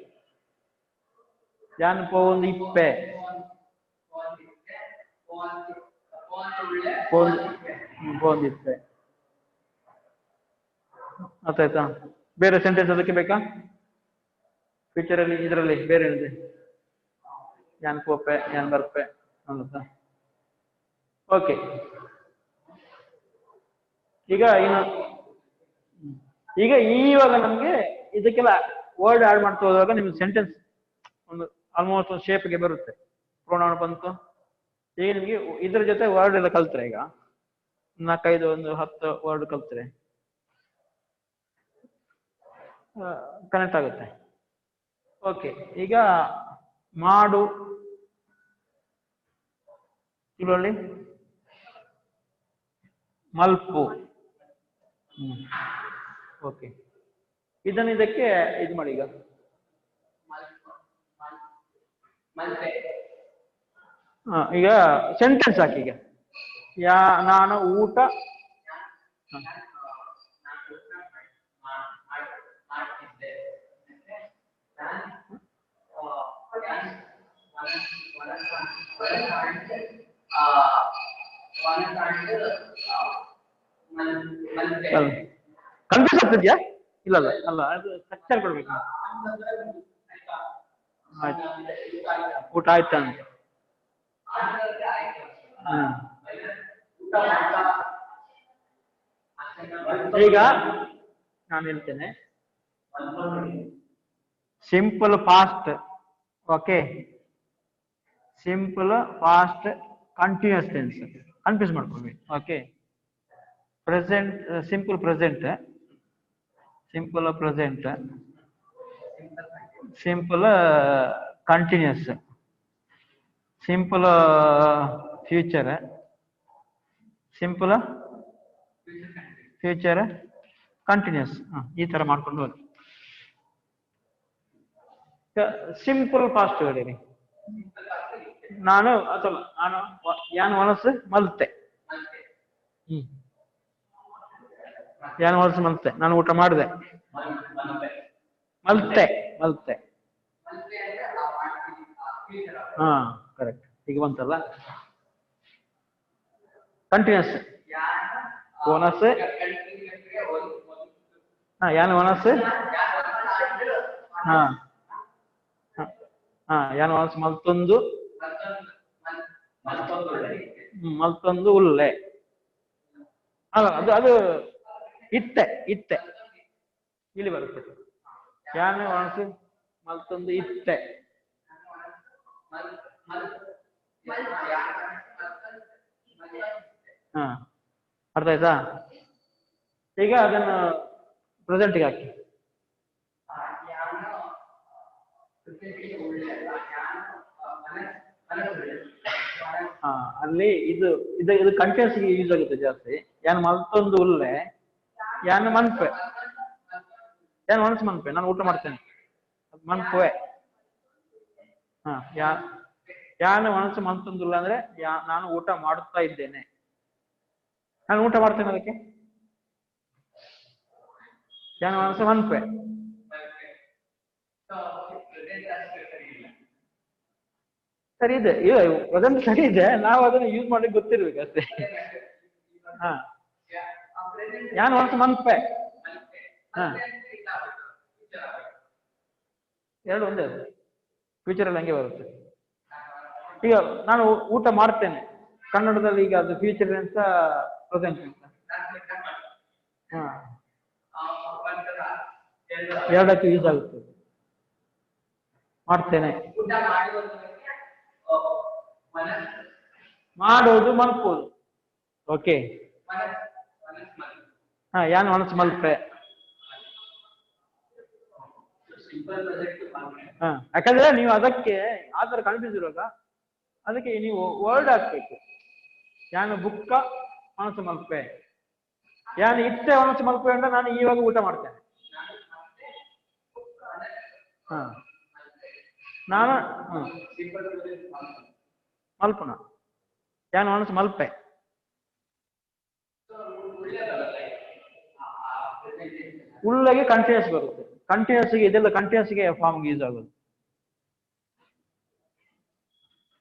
Speaker 2: ಯಾನ್ ಪೋವೊಂದು ಇಪ್ಪೆ, ಪೋಂದಿಪ್ಪೆ. ಅರ್ಥ ಆಯ್ತಾ? ಬೇರೆ ಸೆಂಟೆನ್ಸ್ ಅದಕ್ಕೆ ಬೇಕಾ? ಫ್ಯೂಚರ್ ಅಲ್ಲಿ ಇದರಲ್ಲಿ ಬೇರೆ ಏನಿದೆ? ಯಾನ್ ಪೋಪೆ, ಯಾನ್ ಬರ್ಪೆ ಅಂತ. ಓಕೆ, ಈಗ ಇನ್ನು ಈಗ ಈವಾಗ ನಮ್ಗೆ ಇದಕ್ಕೆಲ್ಲ ವರ್ಡ್ ಆಡ್ ಮಾಡ್ತಾ ಹೋದಾಗ ನಿಮ್ಗೆ ಸೆಂಟೆನ್ಸ್ ಒಂದು ಆಲ್ಮೋಸ್ಟ್ ಒಂದು ಶೇಪ್ಗೆ ಬರುತ್ತೆ. ಪ್ರೊನೌನ್ ಬಂತು. ಈಗ ನಿಮ್ಗೆ ಇದ್ರ ಜೊತೆ ವರ್ಡ್ ಎಲ್ಲ ಕಲ್ತ್ರೆ, ಈಗ 4, 5, 1 10 ವರ್ಡ್ ಕಲ್ತ್ರೆ ಕನೆಕ್ಟ್ ಆಗುತ್ತೆ. ಓಕೆ, ಈಗ ಮಾಡು ತಿಳುವಳಿ ಮಲ್ಪು. ಓಕೆ, ಇದನ್ನ ಇದಕ್ಕೆ ಇದು ಮಾಡಿ. ಈಗ ಈಗ ಸೆಂಟೆನ್ಸ್ ಹಾಕಿ. ಈಗ ಯಾ ನಾನು ಊಟ ಕನ್ಫ್ಯೂಸ್ ಆಗ್ತಿದ್ಯಾ? ಇಲ್ಲ ಅಲ್ಲ ಅಲ್ಲ, ಅದು ಸ್ಟ್ರಕ್ಚರ್ ಕೊಡ್ಬೇಕು. ಆಯ್ತು, ಊಟ ಆಯ್ತಾ ಅಂತ. ಈಗ ನಾನು ಹೇಳ್ತೇನೆ, simple past. Okay, simple past continuous tense. Confuse ಮಾಡ್ಕೊಳ್ಬೇಡಿ. Okay, present, simple present, simple present, simple continuous, simple future, simple future continuous ಈ ತರ ಮಾಡ್ಕೊಂಡು ಹೋಗಿ. ಸಿಂಪಲ್ ಫಾಸ್ಟ್ ಹೇಳಿರಿ. ನಾನು ಅಥವಾ ನಾನು ಯಾನ್ ಮನಸ್ಸು ಮಲ್ತೆ. ಯಾನ್ ಮನಸ್ಸು ಮಲ್ತೆ, ನಾನು ಊಟ ಮಾಡಿದೆ. ಮಲ್ತೆ ಮಲ್ತೆ, ಹಾ ಕರೆಕ್ಟ್. ಈಗ ಬಂತಲ್ಲ ಕಂಟಿನ್ಯೂಸ್ ಬೋನಸ್. ಹಾ ಯಾನ್ ಒನಸ್, ಹಾ ಹಾ ಯಾನ್ ಒನಸ್ ಮಲ್ತೊಂದು ಮಲ್ತೊಂದು ಉಲ್ಲೆ ಅಲ್ಲ, ಅದು ಅದು ಇತ್ತೆ ಇತ್ತೆ ಇಲ್ಲಿ ಬರುತ್ತೆ. ಯಾನ್ ಒನಸ್ ಮಲ್ತೊಂದು ಇತ್ತೆ. ಹಾ ಅರ್ಥ ಆಯ್ತಾ? ಈಗ ಅದನ್ನು ಪ್ರೆಸೆಂಟ್ಗೆ ಹಾಕಿ. ಹಾ ಅಲ್ಲಿ ಇದು ಇದು ಇದು ಕಂಟಿನ್ಯೂಸ್ ಯೂಸ್ ಆಗುತ್ತೆ ಜಾಸ್ತಿ. ಯಾನ್ ಮಲ್ತೊಂದು ಉಲ್ಲೆ, ಯಾನ್ ಮನ್ಪೆ, ಯಾನ್ ಮನಸ್ಸು ಮನ್ಪೆ, ನಾನು ಊಟ ಮಾಡ್ತೇನೆ ಮನ್ಪುವೆ. ಹಾ ಯಾನ್ ಮನಸ್ಸು ಮಲ್ತೊಂದುಲ್ಲ ಅಂದ್ರೆ ನಾನು ಊಟ ಮಾಡುತ್ತಾ ಇದ್ದೇನೆ, ನಾನು ಊಟ ಮಾಡ್ತೇನೆ. ಅದಕ್ಕೆ ಯಾನ್ ಮನಸ್ಸು ಮನ್ಪೆ. ಸರಿ ಇದೆ, ಪ್ರೆಸೆಂಟ್ ಸರಿ ಇದೆ, ನಾವು ಅದನ್ನ ಯೂಸ್ ಮಾಡ್ಲಿಕ್ಕೆ ಗೊತ್ತಿರ್ಬೇಕು ಅಷ್ಟೇ. ಹಾ ಯಾನ್ ಮನಸ್ಸು ಮನ್ಪೆ, ಹಾ ಎರಡು ಒಂದೇ, ಅದು ಫ್ಯೂಚರ್ ಅಲ್ಲಿ ಹಂಗೆ ಬರುತ್ತೆ. ಈಗ ನಾನು ಊಟ ಮಾಡ್ತೇನೆ ಕನ್ನಡದಲ್ಲಿ, ಈಗ ಅದು ಫ್ಯೂಚರ್ ಅಂತ ಪ್ರೆಸೆಂಟ್ ಅಂತ. ಹಾ ಎರಡಕ್ಕೂ ಯೂಸ್ ಆಗುತ್ತೆ. ಮಾಡ್ತೇನೆ, ಮಾಡೋದು ಮಲ್ಪೋದು. ಓಕೆ, ಹಾ ಯಾನ್ ಮನಸ್ಸು ಮಲ್ಪೆ. ಹಾ ಯಾಕಂದ್ರೆ ನೀವು ಅದಕ್ಕೆ ಆತರ ಕನ್ಫ್ಯೂಸ್ ಇರುವಾಗ ಅದಕ್ಕೆ ನೀವು ವರ್ಡ್ ಹಾಕ್ಬೇಕು. ಯಾನು ಬುಕ್ಕ ಮನಸ್ಸು ಮಲ್ಪೆ, ಯಾನು ಇತ್ತೆ ಮನಸ್ಸು ಮಲ್ಪೆ ಅಂದ್ರೆ ನಾನು ಇವಾಗ ಊಟ ಮಾಡ್ತೇನೆ. ಹಾ ನಾನು ಮಲ್ಪುನ, ಯಾನು ಮನಸ್ಸು ಮಲ್ಪೆ. ಉಳ್ಳಗೆ ಕಂಟಿನ್ಯೂಸ್ ಬರುತ್ತೆ, ಕಂಟಿನ್ಯೂಸ್ ಇದೆಲ್ಲ ಕಂಟಿನ್ಯೂಸ್ ಗೆ ಫಾರ್ಮ್ ಯೂಸ್ ಆಗೋದು.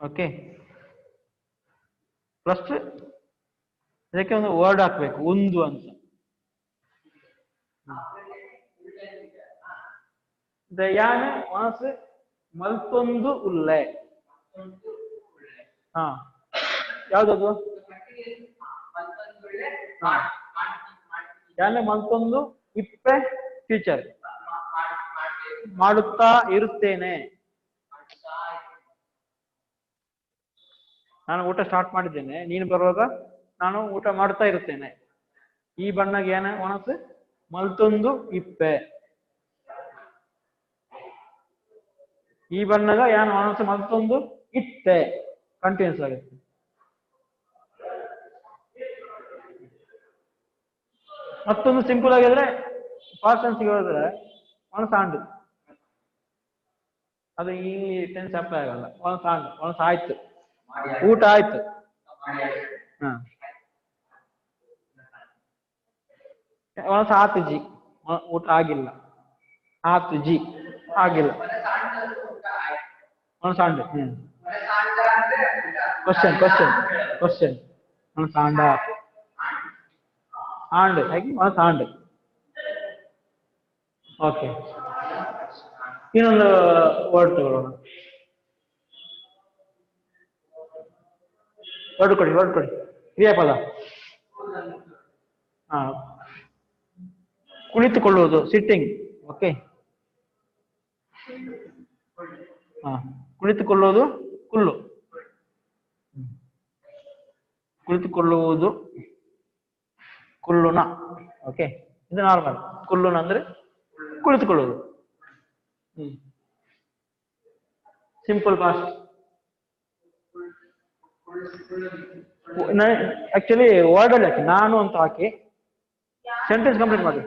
Speaker 2: ಓಕೆ, ಪ್ಲಸ್ ಇದಕ್ಕೆ ಒಂದು ವರ್ಡ್ ಹಾಕ್ಬೇಕು, ಒಂದು ಅಂತ. ಯಾನ್ ಮನಸ್ಸು ಮಲ್ತೊಂದು ಉಲ್ಲೆ, ಹಾ ಯಾವ್ದದು? ಯಾನ್ ಮಲ್ತೊಂದು ಇಪ್ಪೆ ಫ್ಯೂಚರ್, ಮಾಡುತ್ತಾ ಇರುತ್ತೇನೆ. ನಾನು ಊಟ ಸ್ಟಾರ್ಟ್ ಮಾಡಿದ್ದೇನೆ, ನೀನು ಬರುವಾಗ ನಾನು ಊಟ ಮಾಡ್ತಾ ಇರುತ್ತೇನೆ. ಈ ಬಣ್ಣಗೆ ಏನ ಒಣಸು ಮಲ್ತೊಂದು ಇಪ್ಪೆ, ಈ ಬಣ್ಣಗ ಯಾನ್ ಒಣಸು ಮಲ್ತೊಂದು ಇತ್ತೆ, ಕಂಟಿನ್ಯೂಸ್ ಆಗುತ್ತೆ. ಮತ್ತೊಂದು ಸಿಂಪಲ್ ಆಗಿದ್ರೆ ಫಾಸ್ಟ್ ಟೆನ್ಸ್ ಹೇಳಿದ್ರೆ ಒಣಸಾಂಡು, ಅದು ಈ ಟೆನ್ಸ್ ಅಪ್ಲೈ ಆಗಲ್ಲ. ಒಣಸಾಂಡು, ಒಣಸ ಆಯ್ತು, ಊಟ ಆಯ್ತು. ಹಾ ಒಣಸ ಆತು ಜಿ, ಊಟ ಆಗಿಲ್ಲ, ಆತು ಜಿ ಆಗಿಲ್ಲ, ಒಣಸಾಂಡು. ಕ್ವಶನ್ ಕ್ವಶನ್ ಕ್ವಶನ್, ಒಣಸಾಂಡ ಆಂಡ್ ಹಾಗೆ ಒಣಸಾಂಡು. ಓಕೆ, ಇನ್ನೊಂದು ವರ್ಡ್ ತಗೊಳ್ಳೋಣ. ವರ್ಡ್ ಕೊಡಿ, ವರ್ಡ್ ಕೊಡಿ, ಕ್ರಿಯಾಪದ. ಹಾ ಕುಳಿತುಕೊಳ್ಳುವುದು, ಸಿಟ್ಟಿಂಗ್. ಓಕೆ, ಹಾ ಕುಳಿತುಕೊಳ್ಳುವುದು ಕುಳ್ಳು, ಕುಳಿತುಕೊಳ್ಳುವುದು ಕುಳ್ಳುನ. ಓಕೆ, ಇದು ನಾರ್ಮಲ್. ಕುಳ್ಳುನ ಅಂದ್ರೆ ಕುಳಿತುಕೊಳ್ಳುವುದು. Simple past. ಆಕ್ಚುಲಿ ವರ್ಡ್ ಅಲ್ಲಿ ಹಾಕಿ, ನಾನು ಅಂತ ಹಾಕಿ ಸೆಂಟೆನ್ಸ್ ಕಂಪ್ಲೀಟ್ ಮಾಡಿ.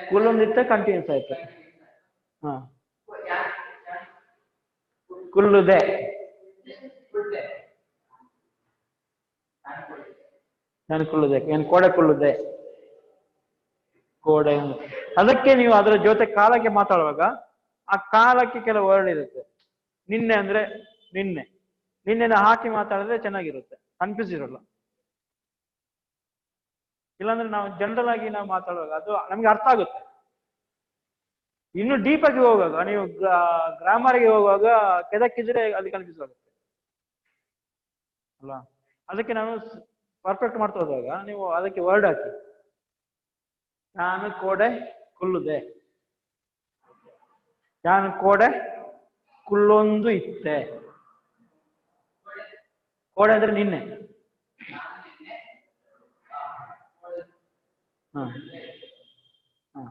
Speaker 2: ಕುಲ್ಲೊಂದಿತ್ತೆ ಕಂಟಿನ್ಯೂಸ್ ಆಯ್ತು. ಹಾ, ಕುಲ್ಲುದೆ. ನಾನು ಕುಲ್ಲುದೆ, ಏನು ಕೋಡೆ ಕುಲ್ಲುದೆ, ಕೋಡೆ. ಅದಕ್ಕೆ ನೀವು ಅದರ ಜೊತೆ ಕಾಲಕ್ಕೆ ಮಾತಾಡುವಾಗ ಆ ಕಾಲಕ್ಕೆ ಕೆಲವು ವರ್ಡ್ ಇರುತ್ತೆ. ನಿನ್ನೆ ಅಂದ್ರೆ ನಿನ್ನೆ, ನಿನ್ನೆನ ಹಾಕಿ ಮಾತಾಡಿದ್ರೆ ಚೆನ್ನಾಗಿರುತ್ತೆ, ಕನ್ಫ್ಯೂಸ್ ಇರಲ್ಲ. ಇಲ್ಲಾಂದ್ರೆ ನಾವು ಜನರಲ್ ಆಗಿ ನಾವು ಮಾತಾಡುವಾಗ ಅದು ನಮ್ಗೆ ಅರ್ಥ ಆಗುತ್ತೆ. ಇನ್ನು ಡೀಪ್ ಆಗಿ ಹೋಗುವಾಗ, ನೀವು ಗ್ರಾಮರ್ಗೆ ಹೋಗುವಾಗ ಕೆದಕ್ಕಿದ್ರೆ ಅಲ್ಲಿ ಕನ್ಫ್ಯೂಸ್ ಆಗುತ್ತೆ ಅಲ್ಲ. ಅದಕ್ಕೆ ನಾನು ಪರ್ಫೆಕ್ಟ್ ಮಾಡ್ತಾ ಹೋದಾಗ ನೀವು ಅದಕ್ಕೆ ವರ್ಡ್ ಹಾಕಿ, ನಾನು ಕೋಡೆ ಕುಲ್ಲುದೆ, ನಾನು ಕೋಡೆ ಕುಲ್ಲೊಂದು ಇತ್ತೆ. ಕೋಡೆ ಅಂದ್ರೆ ನಿನ್ನೆ. ಹ ಹ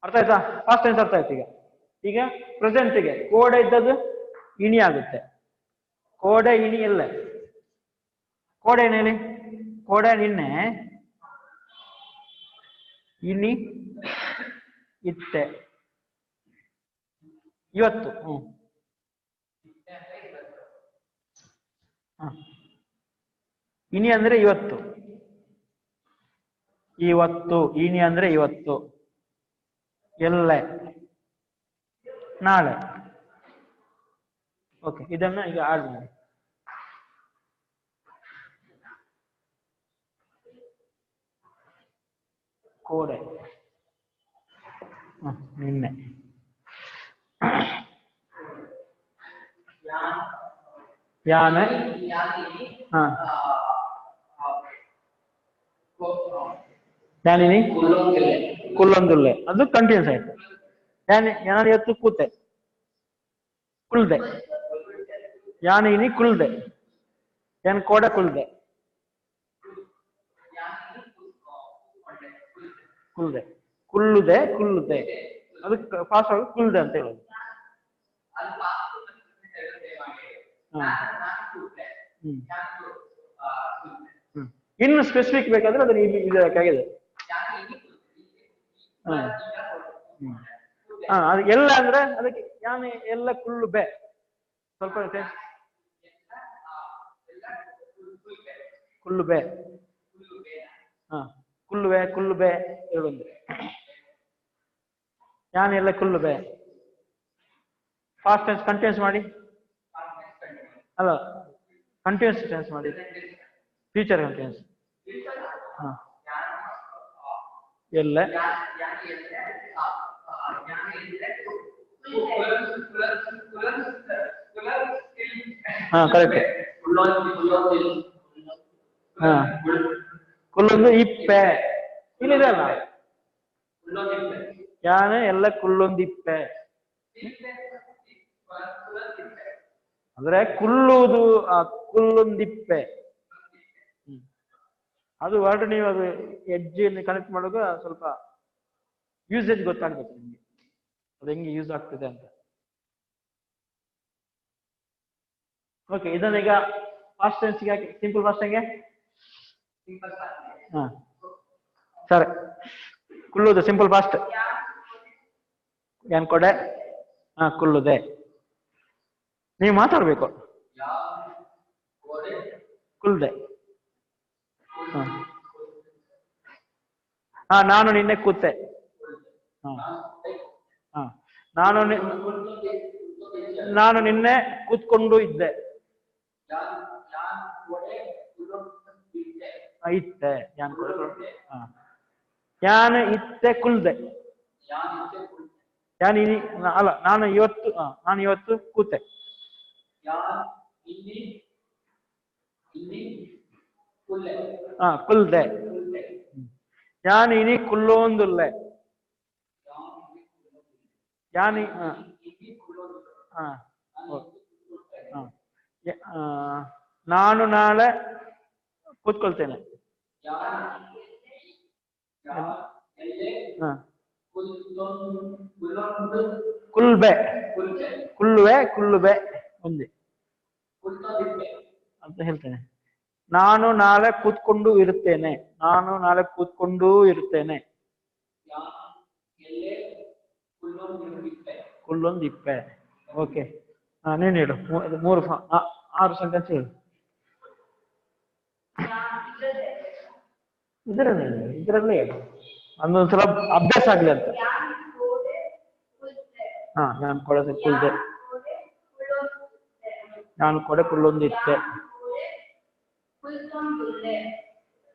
Speaker 2: ಅರ್ಥ ಆಯ್ತಾ? ಫಾಸ್ಟ್ ಟೆನ್ಸ್ ಅರ್ಥ ಆಯ್ತು. ಈಗ ಈಗ ಪ್ರೆಸೆಂಟ್ಗೆ ಕೋಡೆ ಇದ್ದದ್ದು ಇಣಿ ಆಗುತ್ತೆ. ಕೋಡೆ ಇಣಿ ಎಲ್ಲ. ಕೋಡೆ ಏನ್ ಹೇಳಿ? ಕೋಡೆ ನಿನ್ನೆ, ಇಣಿ ಇತ್ತೆ ಇವತ್ತು. ಹ್ಮ್ ಇನಿ ಅಂದ್ರೆ ಇವತ್ತು, ಇವತ್ತು ಇನಿ ಅಂದ್ರೆ ಇವತ್ತು, ಎಲ್ಲೆ ನಾಳೆ. ಓಕೆ, ಇದನ್ನ ಈಗ ಆಡ್ ಮಾಡಿ. ಕೋಡೆ ನಿನ್ನೆ, ಯಾನೆ, ಹಾ ಯಾನಿನಿ ಕುಲ್ಲೊಂದುಲ್ಲೆ, ಅದು ಕಂಟಿನ್ಯೂಸ್ ಆಯ್ತು. ಯಾನೆ ನಾನು ಇವತ್ತು ಕೂತೆ, ಕುಲ್ದೆ, ಯಾನಿನಿ ಕುಲ್ದೆ, ಯಾನ್ ಕೋಡೆ ಕುಲ್ದೆ, ಕುಲ್ದೆ, ಕುಲ್ಲುದೆ, ಕುಲ್ಲುದೆ, ಅದು ಫಾಸ್ಟ್ ಆಗಿ ಕುಲ್ದೆ ಅಂತ ಹೇಳೋದು. ಇನ್ನು ಸ್ಪೆಸಿಫಿಕ್ ಬೇಕಾದ್ರೆ ಅದನ್ನ ಇಲ್ಲಿ ಇದಕ್ಕಾಗಿದೆ. ಅದು ಎಲ್ಲ ಅಂದ್ರೆ ಅದಕ್ಕೆ ಯಾನೆ ಎಲ್ಲ ಕುಲ್ಲು ಬೆ, ಸ್ವಲ್ಪ ಕುಲ್ಲು ಬೆ, ಹಾ ಕುಲ್ಲುವೆ, ಕುಲ್ಲು ಬೆ ಎರಡೊಂದು. ಯಾನೆ ಎಲ್ಲ ಕುಲ್ಲು ಬೆ. ಫಾಸ್ಟ್ ಟೆನ್ಸ್ ಕಂಟಿನ್ಯೂಸ್ ಮಾಡಿ, ಅಲ್ಲ ಕಂಟಿನ್ಯೂಸ್ ಟೆನ್ಸ್ ಮಾಡಿ, ಫ್ಯೂಚರ್ ಕಂಟಿನ್ಯೂಸ್. ಹಾ ಎಲ್ಲ ಹಾ ಕರೆಕ್ಟ್. ಹಾ ಕುಲ್ಲೊಂದು ಇಪ್ಪೆ ಇಲ್ಲಿದೆ ಅಲ್ಲ, ಯಾನೆ ಎಲ್ಲ ಕುಲ್ಲೊಂದಿಪ್ಪೆ ಅಂದ್ರೆ ಕುಲ್ಲುವುದು, ಆ ಕುಲ್ಲೊಂದಿಪ್ಪೆ ಅದು ವರ್ಡ್. ನೀವು ಅದು ಎಡ್ಜ್ ಕನೆಕ್ಟ್ ಮಾಡುವಾಗ ಸ್ವಲ್ಪ ಯೂಸೇಜ್ ಗೊತ್ತಾಗ್ಬೇಕು ನಿಮ್ಗೆ, ಅದು ಹೆಂಗೆ ಯೂಸ್ ಆಗ್ತಿದೆ ಅಂತ. ಓಕೆ, ಇದನ್ನ ಈಗ ಫಾಸ್ಟ್ ಟೆನ್ಸ್ಗೆ ಹಾಕಿ, ಸಿಂಪಲ್ ಫಾಸ್ಟ್ ಹೆಂಗೆ? ಹಾ ಸರಿ, ಕುಲ್ಲುದು ಸಿಂಪಲ್ ಫಾಸ್ಟ್ ಏನ್ ಕೊಡೆ? ಹಾ ಕುಲ್ಲುದೆ. ನೀವು ಮಾತಾಡ್ಬೇಕು. ಕುಲ್ದೆ. ಹಾ ನಾನು ನಿನ್ನೆ ಕೂತೆ. ಹಾ ನಾನು ನಾನು ನಿನ್ನೆ ಕೂತ್ಕೊಂಡು ಇದ್ದೆ. ಇತ್ತೆ ಯಾನ್ ಯಾನ್ ಇತ್ತೆ ಕುಲ್ದೆ. ಯಾನ್ ಇನಿ ಅಲ್ಲ, ನಾನು ಇವತ್ತು, ನಾನು ಇವತ್ತು ಕೂತೆ. ಹಾ ಕುಲ್ದೆ. ಯಾನ್ ಇನಿ ಕುಲ್ಲೋಂದುಲ್ಲೆ. ಯಾನಿ ನಾನು ನಾಳೆ ಕೂತ್ಕೊಳ್ತೇನೆ. ಕುಲ್ಬೆ, ಕುಲ್ಲುವೆ, ಕುಲ್ಲುಬೆ. ಒಂದೇ ಅಂತ ಹೇಳ್ತೇನೆ. ನಾನು ನಾಳೆ ಕೂತ್ಕೊಂಡು ಇರುತ್ತೇನೆ. ನಾನು ನಾಳೆ ಕೂತ್ಕೊಂಡು ಇರುತ್ತೇನೆ. ಕುಲ್ಲೊಂದು ಇಪ್ಪೆ. ಓಕೆ, ಹಾ ನೀನು ಹೇಳು. 3 6 ಸೆಂಟೆನ್ಸ್ ಹೇಳು. ಇದರಲ್ಲೇ ಇದರಲ್ಲೇ ಹೇಳು, ಒಂದೊಂದ್ಸಲ ಅಭ್ಯಾಸ ಆಗ್ಲಿ ಅಂತ. ಹಾ, ನಾನು ಕೊಡೆ ಕುಲ್ದೆ, ನಾನು ಕೊಡೆ ಕುಲ್ಲೊಂದಿತ್ತೆ.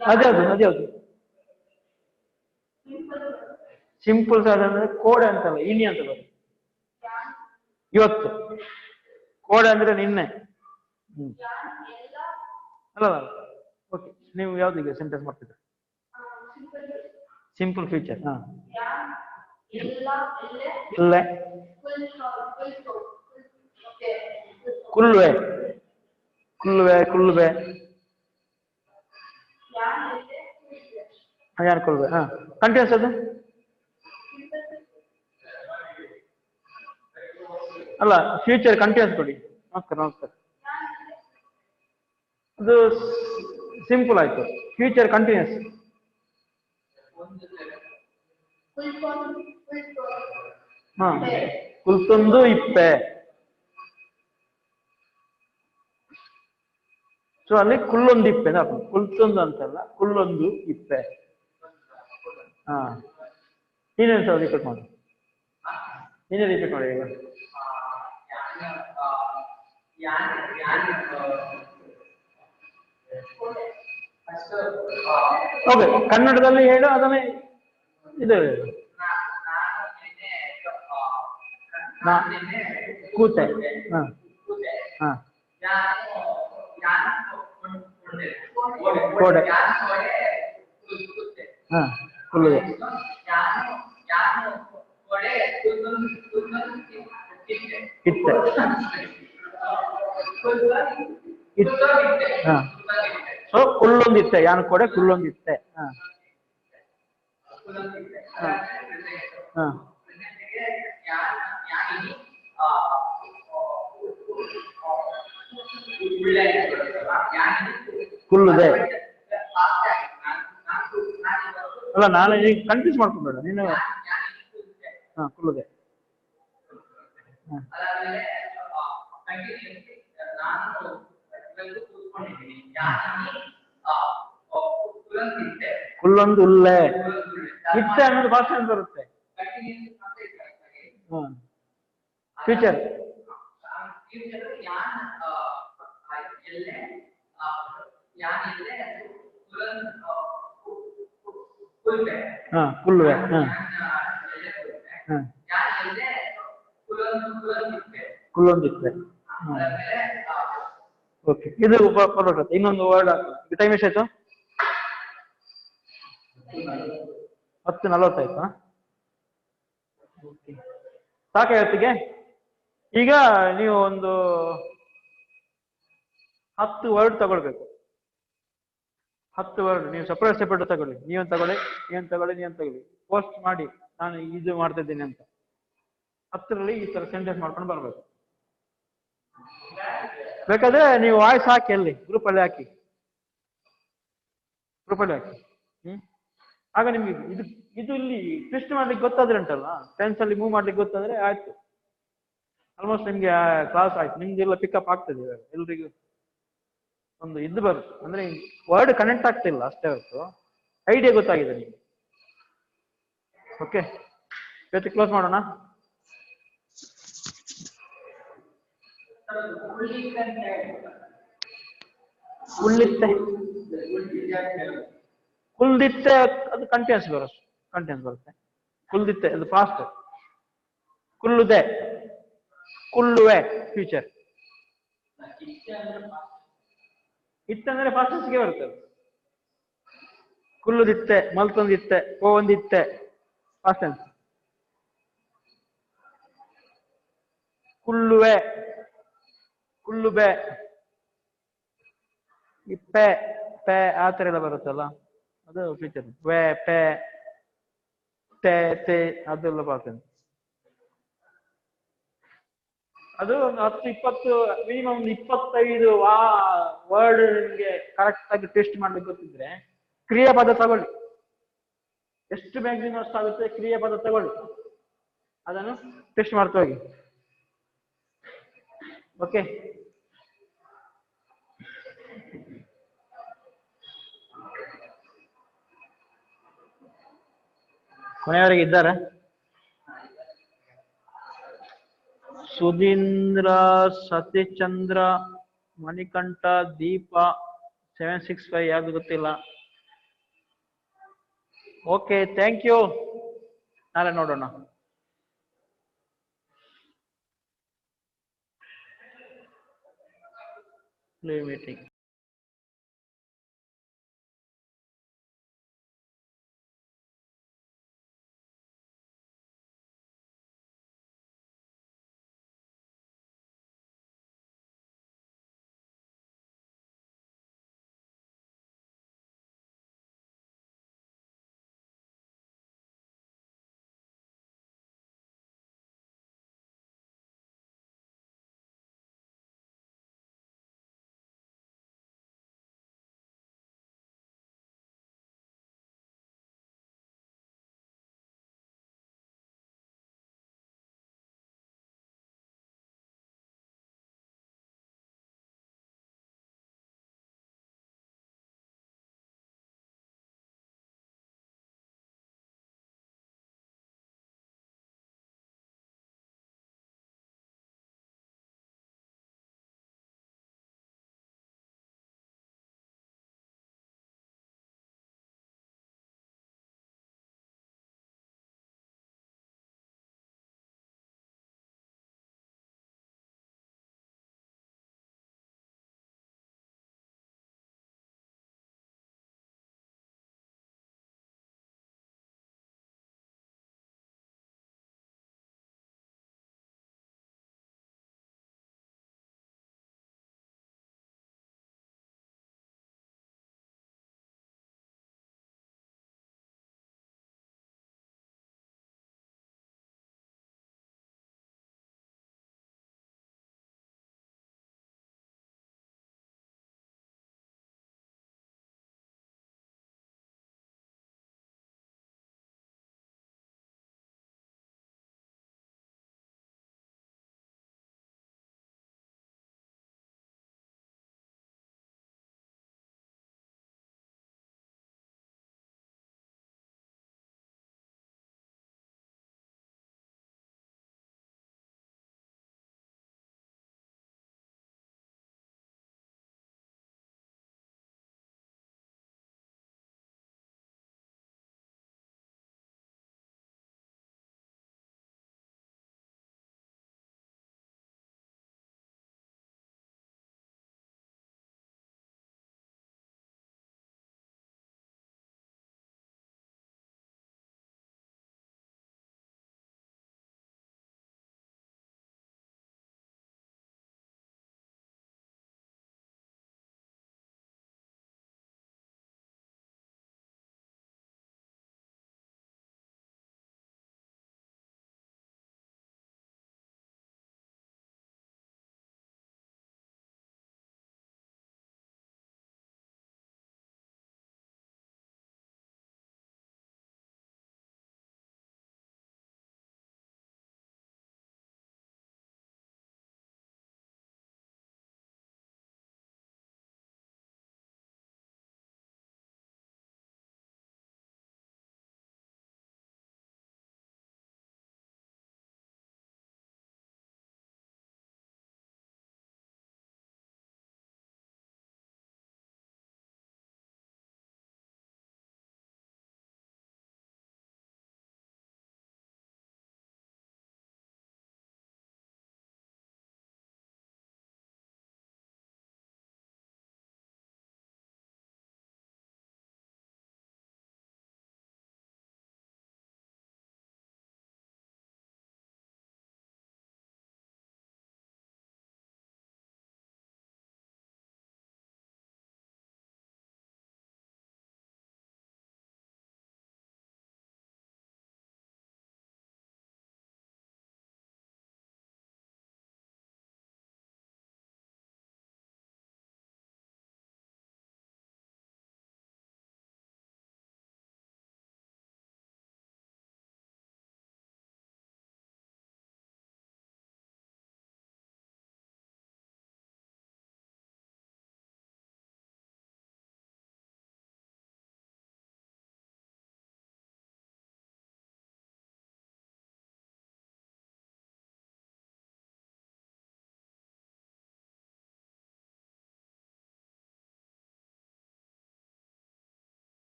Speaker 2: ಅದೇ ಅದು ಅದೇ ಅದು ಸಿಂಪಲ್ ಸರ್ ಅಂದ್ರೆ ಕೋಡೆ ಅಂತಲ್ಲ, ಇನಿ ಅಂತ ಬರುತ್ತೆ. ಇವತ್ತು ಕೋಡೆ ಅಂದ್ರೆ ನಿನ್ನೆ. ಹ್ಮ್, ಅಲ್ಲ ಓಕೆ. ನೀವು ಯಾವ್ದು ಈಗ ಸೆಂಟೆನ್ಸ್ ಮಾಡ್ತಿದ್ರೆ? Simple future. ಹಾ, ಇಲ್ಲ ಕುಲ್ಲುವೆ ಕುಲ್ಲುವೆ ಕುಲ್ಲುವೆ ಯಾರು ಕುಲ್ಲುವೆ? ಹಾ, ಕಂಟಿನ್ಯೂಸ್ ಅದು ಅಲ್ಲ, ಫ್ಯೂಚರ್ ಕಂಟಿನ್ಯೂಸ್ ಕೊಡಿ. ನಮಸ್ಕಾರ ನಮಸ್ಕಾರ. ಅದು ಸಿಂಪಲ್ ಆಯ್ತು, ಫ್ಯೂಚರ್ ಕಂಟಿನ್ಯೂಸ್. ಹಾ, ಕುಲ್ತೊಂದು ಇಪ್ಪೆ. ಸೊ ಅಲ್ಲಿ ಕುಲ್ಲೊಂದು ಇಪ್ಪೆ, ಕುಲ್ತೊಂದು ಅಂತಲ್ಲ, ಕುಲ್ಲೊಂದು ಇಪ್ಪೆ. ಹಾ, ನೀನೇನು ಸರ್ ರಿಪೀಟ್ ಮಾಡಿ, ನೀನೇ ರಿಪೀಟ್ ಮಾಡಿ ಈಗ. ಓಕೆ, ಕನ್ನಡದಲ್ಲಿ ಹೇಳು, ಅದನ್ನೇ ಇದು ಹೇಳು. ಕೂತೆ. ಹಾ ಹಾ, ಕೋಡೆ. ಹಾ, ಕುಲ್ಲುದೆ. ಇತ್ತೆ. ಹಾ, ಸೊ ಕುಲ್ಲೊಂದಿತ್ತೆ, ಯಾನು ಕೊಡೆ ಕುಲ್ಲೊಂದಿತ್ತೆ. ಹಾ ಹಾ ಕುಲ್ಲುದೆ. ಅಲ್ಲ, ನಾನು ಈಗ ಕನ್ಫ್ಯೂಸ್ ಮಾಡ್ಕೊಂಬೇಡ ನೀನು. ಹಾ, ಕುಲ್ಲುದೆ. ಕುಲ್ಲೊಂದು ಉಲ್ಲೆ, ಇತ್ತೆ ಅನ್ನೋದು ಭಾಷೆ ಬರುತ್ತೆ. ಹಾ, ಫ್ಯೂಚರ್. ಹಾ, ಕುಲ್ಲುವೆ. ಹಾ ಹಾ, ಕುಲ್ಲೊಂದಿತ್ತೆ. ಓಕೆ, ಇದು ಪರ್ಫೆಕ್ಟ್. ಇನ್ನೊಂದು ವರ್ಡ್ ಹಾಕೋಣ. ಟೈಮ್ ಎಷ್ಟಾಯ್ತು? 10:40 ಆಯ್ತಾ? ಓಕೆ, ಸಾಕ ಇವತ್ತಿಗೆ. ಈಗ ನೀವು ಒಂದು 10 ವರ್ಡ್ ತಗೊಳ್ಬೇಕು. 10 ವರ್ಡ್ ನೀವು ಸಪ್ರೇಟ್ ಸಪ್ರೇಟ್ ತಗೊಳ್ಳಿ. ನೀವೊಂದು ತಗೊಳ್ಳಿ, ನೀವೊಂದು ತಗೊಳ್ಳಿ, ನೀವೊಂದು ತಗೊಳ್ಳಿ. ಪೋಸ್ಟ್ ಮಾಡಿ ನಾನು ಇದು ಮಾಡ್ತಾ ಇದ್ದೀನಿ ಅಂತ. 10ರಲ್ಲಿ ಈ ತರ ಸೆಂಟೆನ್ಸ್ ಮಾಡ್ಕೊಂಡು ಬರ್ಬೇಕು. ಬೇಕಾದ್ರೆ ನೀವು ವಾಯ್ಸ್ ಹಾಕಿ, ಅಲ್ಲಿ ಗ್ರೂಪಲ್ಲಿ ಹಾಕಿ, ಗ್ರೂಪಲ್ಲಿ ಹಾಕಿ. ಹ್ಮ್, ಆಗ ನಿಮ್ಗೆ ಇದು ಇದು ಇಲ್ಲಿ ಟ್ವಿಸ್ಟ್ ಮಾಡ್ಲಿಕ್ಕೆ ಗೊತ್ತಾದ್ರೆ ಉಂಟಲ್ಲ, ಟೆನ್ಸ್ ಅಲ್ಲಿ ಮೂವ್ ಮಾಡ್ಲಿಕ್ಕೆ ಗೊತ್ತಾದ್ರೆ ಆಯ್ತು, ಆಲ್ಮೋಸ್ಟ್ ನಿಮ್ಗೆ ಕ್ಲಾಸ್ ಆಯ್ತು, ನಿಮ್ದೆಲ್ಲ ಪಿಕಪ್ ಆಗ್ತದೆ ಇವಾಗ ಎಲ್ರಿಗೂ. ಒಂದು ಇದು ಬರುತ್ತೆ ಅಂದ್ರೆ ವರ್ಡ್ ಕನೆಕ್ಟ್ ಆಗ್ತಿಲ್ಲ ಅಷ್ಟೇ ಹೊರತು ಐಡಿಯಾ ಗೊತ್ತಾಗಿದೆ ನಿಮ್ಗೆ. ಓಕೆ, ಇವತ್ತು ಕ್ಲೋಸ್ ಮಾಡೋಣ. ಉಳ್ಳಿತ್ತೆ, ಕುಲ್ದಿತ್ತೆ, ಅದು ಕಂಟಿನ್ಯೂಸ್ ಬರುತ್ತೆ, ಕಂಟಿನ್ಯೂಸ್ ಬರುತ್ತೆ. ಕುಲ್ದಿತ್ತೆ ಅದು ಫಾಸ್ಟ್. ಕುಲ್ಲುದೆ, ಕುಲ್ಲುವೆ ಫ್ಯೂಚರ್. ಇತ್ತಂದ್ರೆ ಫಾಸ್ಟ್ಗೆ ಬರುತ್ತೆ ಅದು. ಕುಲ್ಲುದಿತ್ತೆ, ಮಲ್ತೊಂದಿತ್ತೆ, ಪೋವಂದಿತ್ತೆ, ಫಾಸ್ಟ್ ಟೆನ್ಸ್. ಕುಲ್ಲುವೆ, ಕುಲ್ಲುಬೆ, ಈ ಪೆ ಪೆ ಆ ಥರ ಎಲ್ಲ ಬರುತ್ತಲ್ಲ, ಅದು ಫ್ಯೂಚರ್. ವೇ, ಪೆ, ತೇ, ತೇ ಅದೆಲ್ಲ ಬರ್ತದೆ. ಅದು ಒಂದು 10 20 ಮಿನಿಮಮ್ ಒಂದು 25 ವರ್ಡ್ ನಿಮಗೆ ಕರೆಕ್ಟ್ ಆಗಿ ಟೆಸ್ಟ್ ಮಾಡ್ಲಿಕ್ಕೆ ಗೊತ್ತಿದ್ರೆ ಕ್ರಿಯಾಪದ ತಗೊಳ್ಳಿ. ಎಷ್ಟು ಮ್ಯಾಕ್ಸಿಮಮ್ ಅಷ್ಟು ಆಗುತ್ತೆ ಕ್ರಿಯಾಪದ ತಗೊಳ್ಳಿ, ಅದನ್ನು ಟೆಸ್ಟ್ ಮಾಡ್ತಾ ಹೋಗಿ. ಓಕೆ, ಕೊನೆಯವರೆಗೆ ಇದ್ದಾರೆ? Sudhindra, Satishchandra, Manikantha, Deepa, 765 ಯಾವ್ದು ಗೊತ್ತಿಲ್ಲ. Okay, thank you. ನಾಳೆ ನೋಡೋಣ. Leave meeting.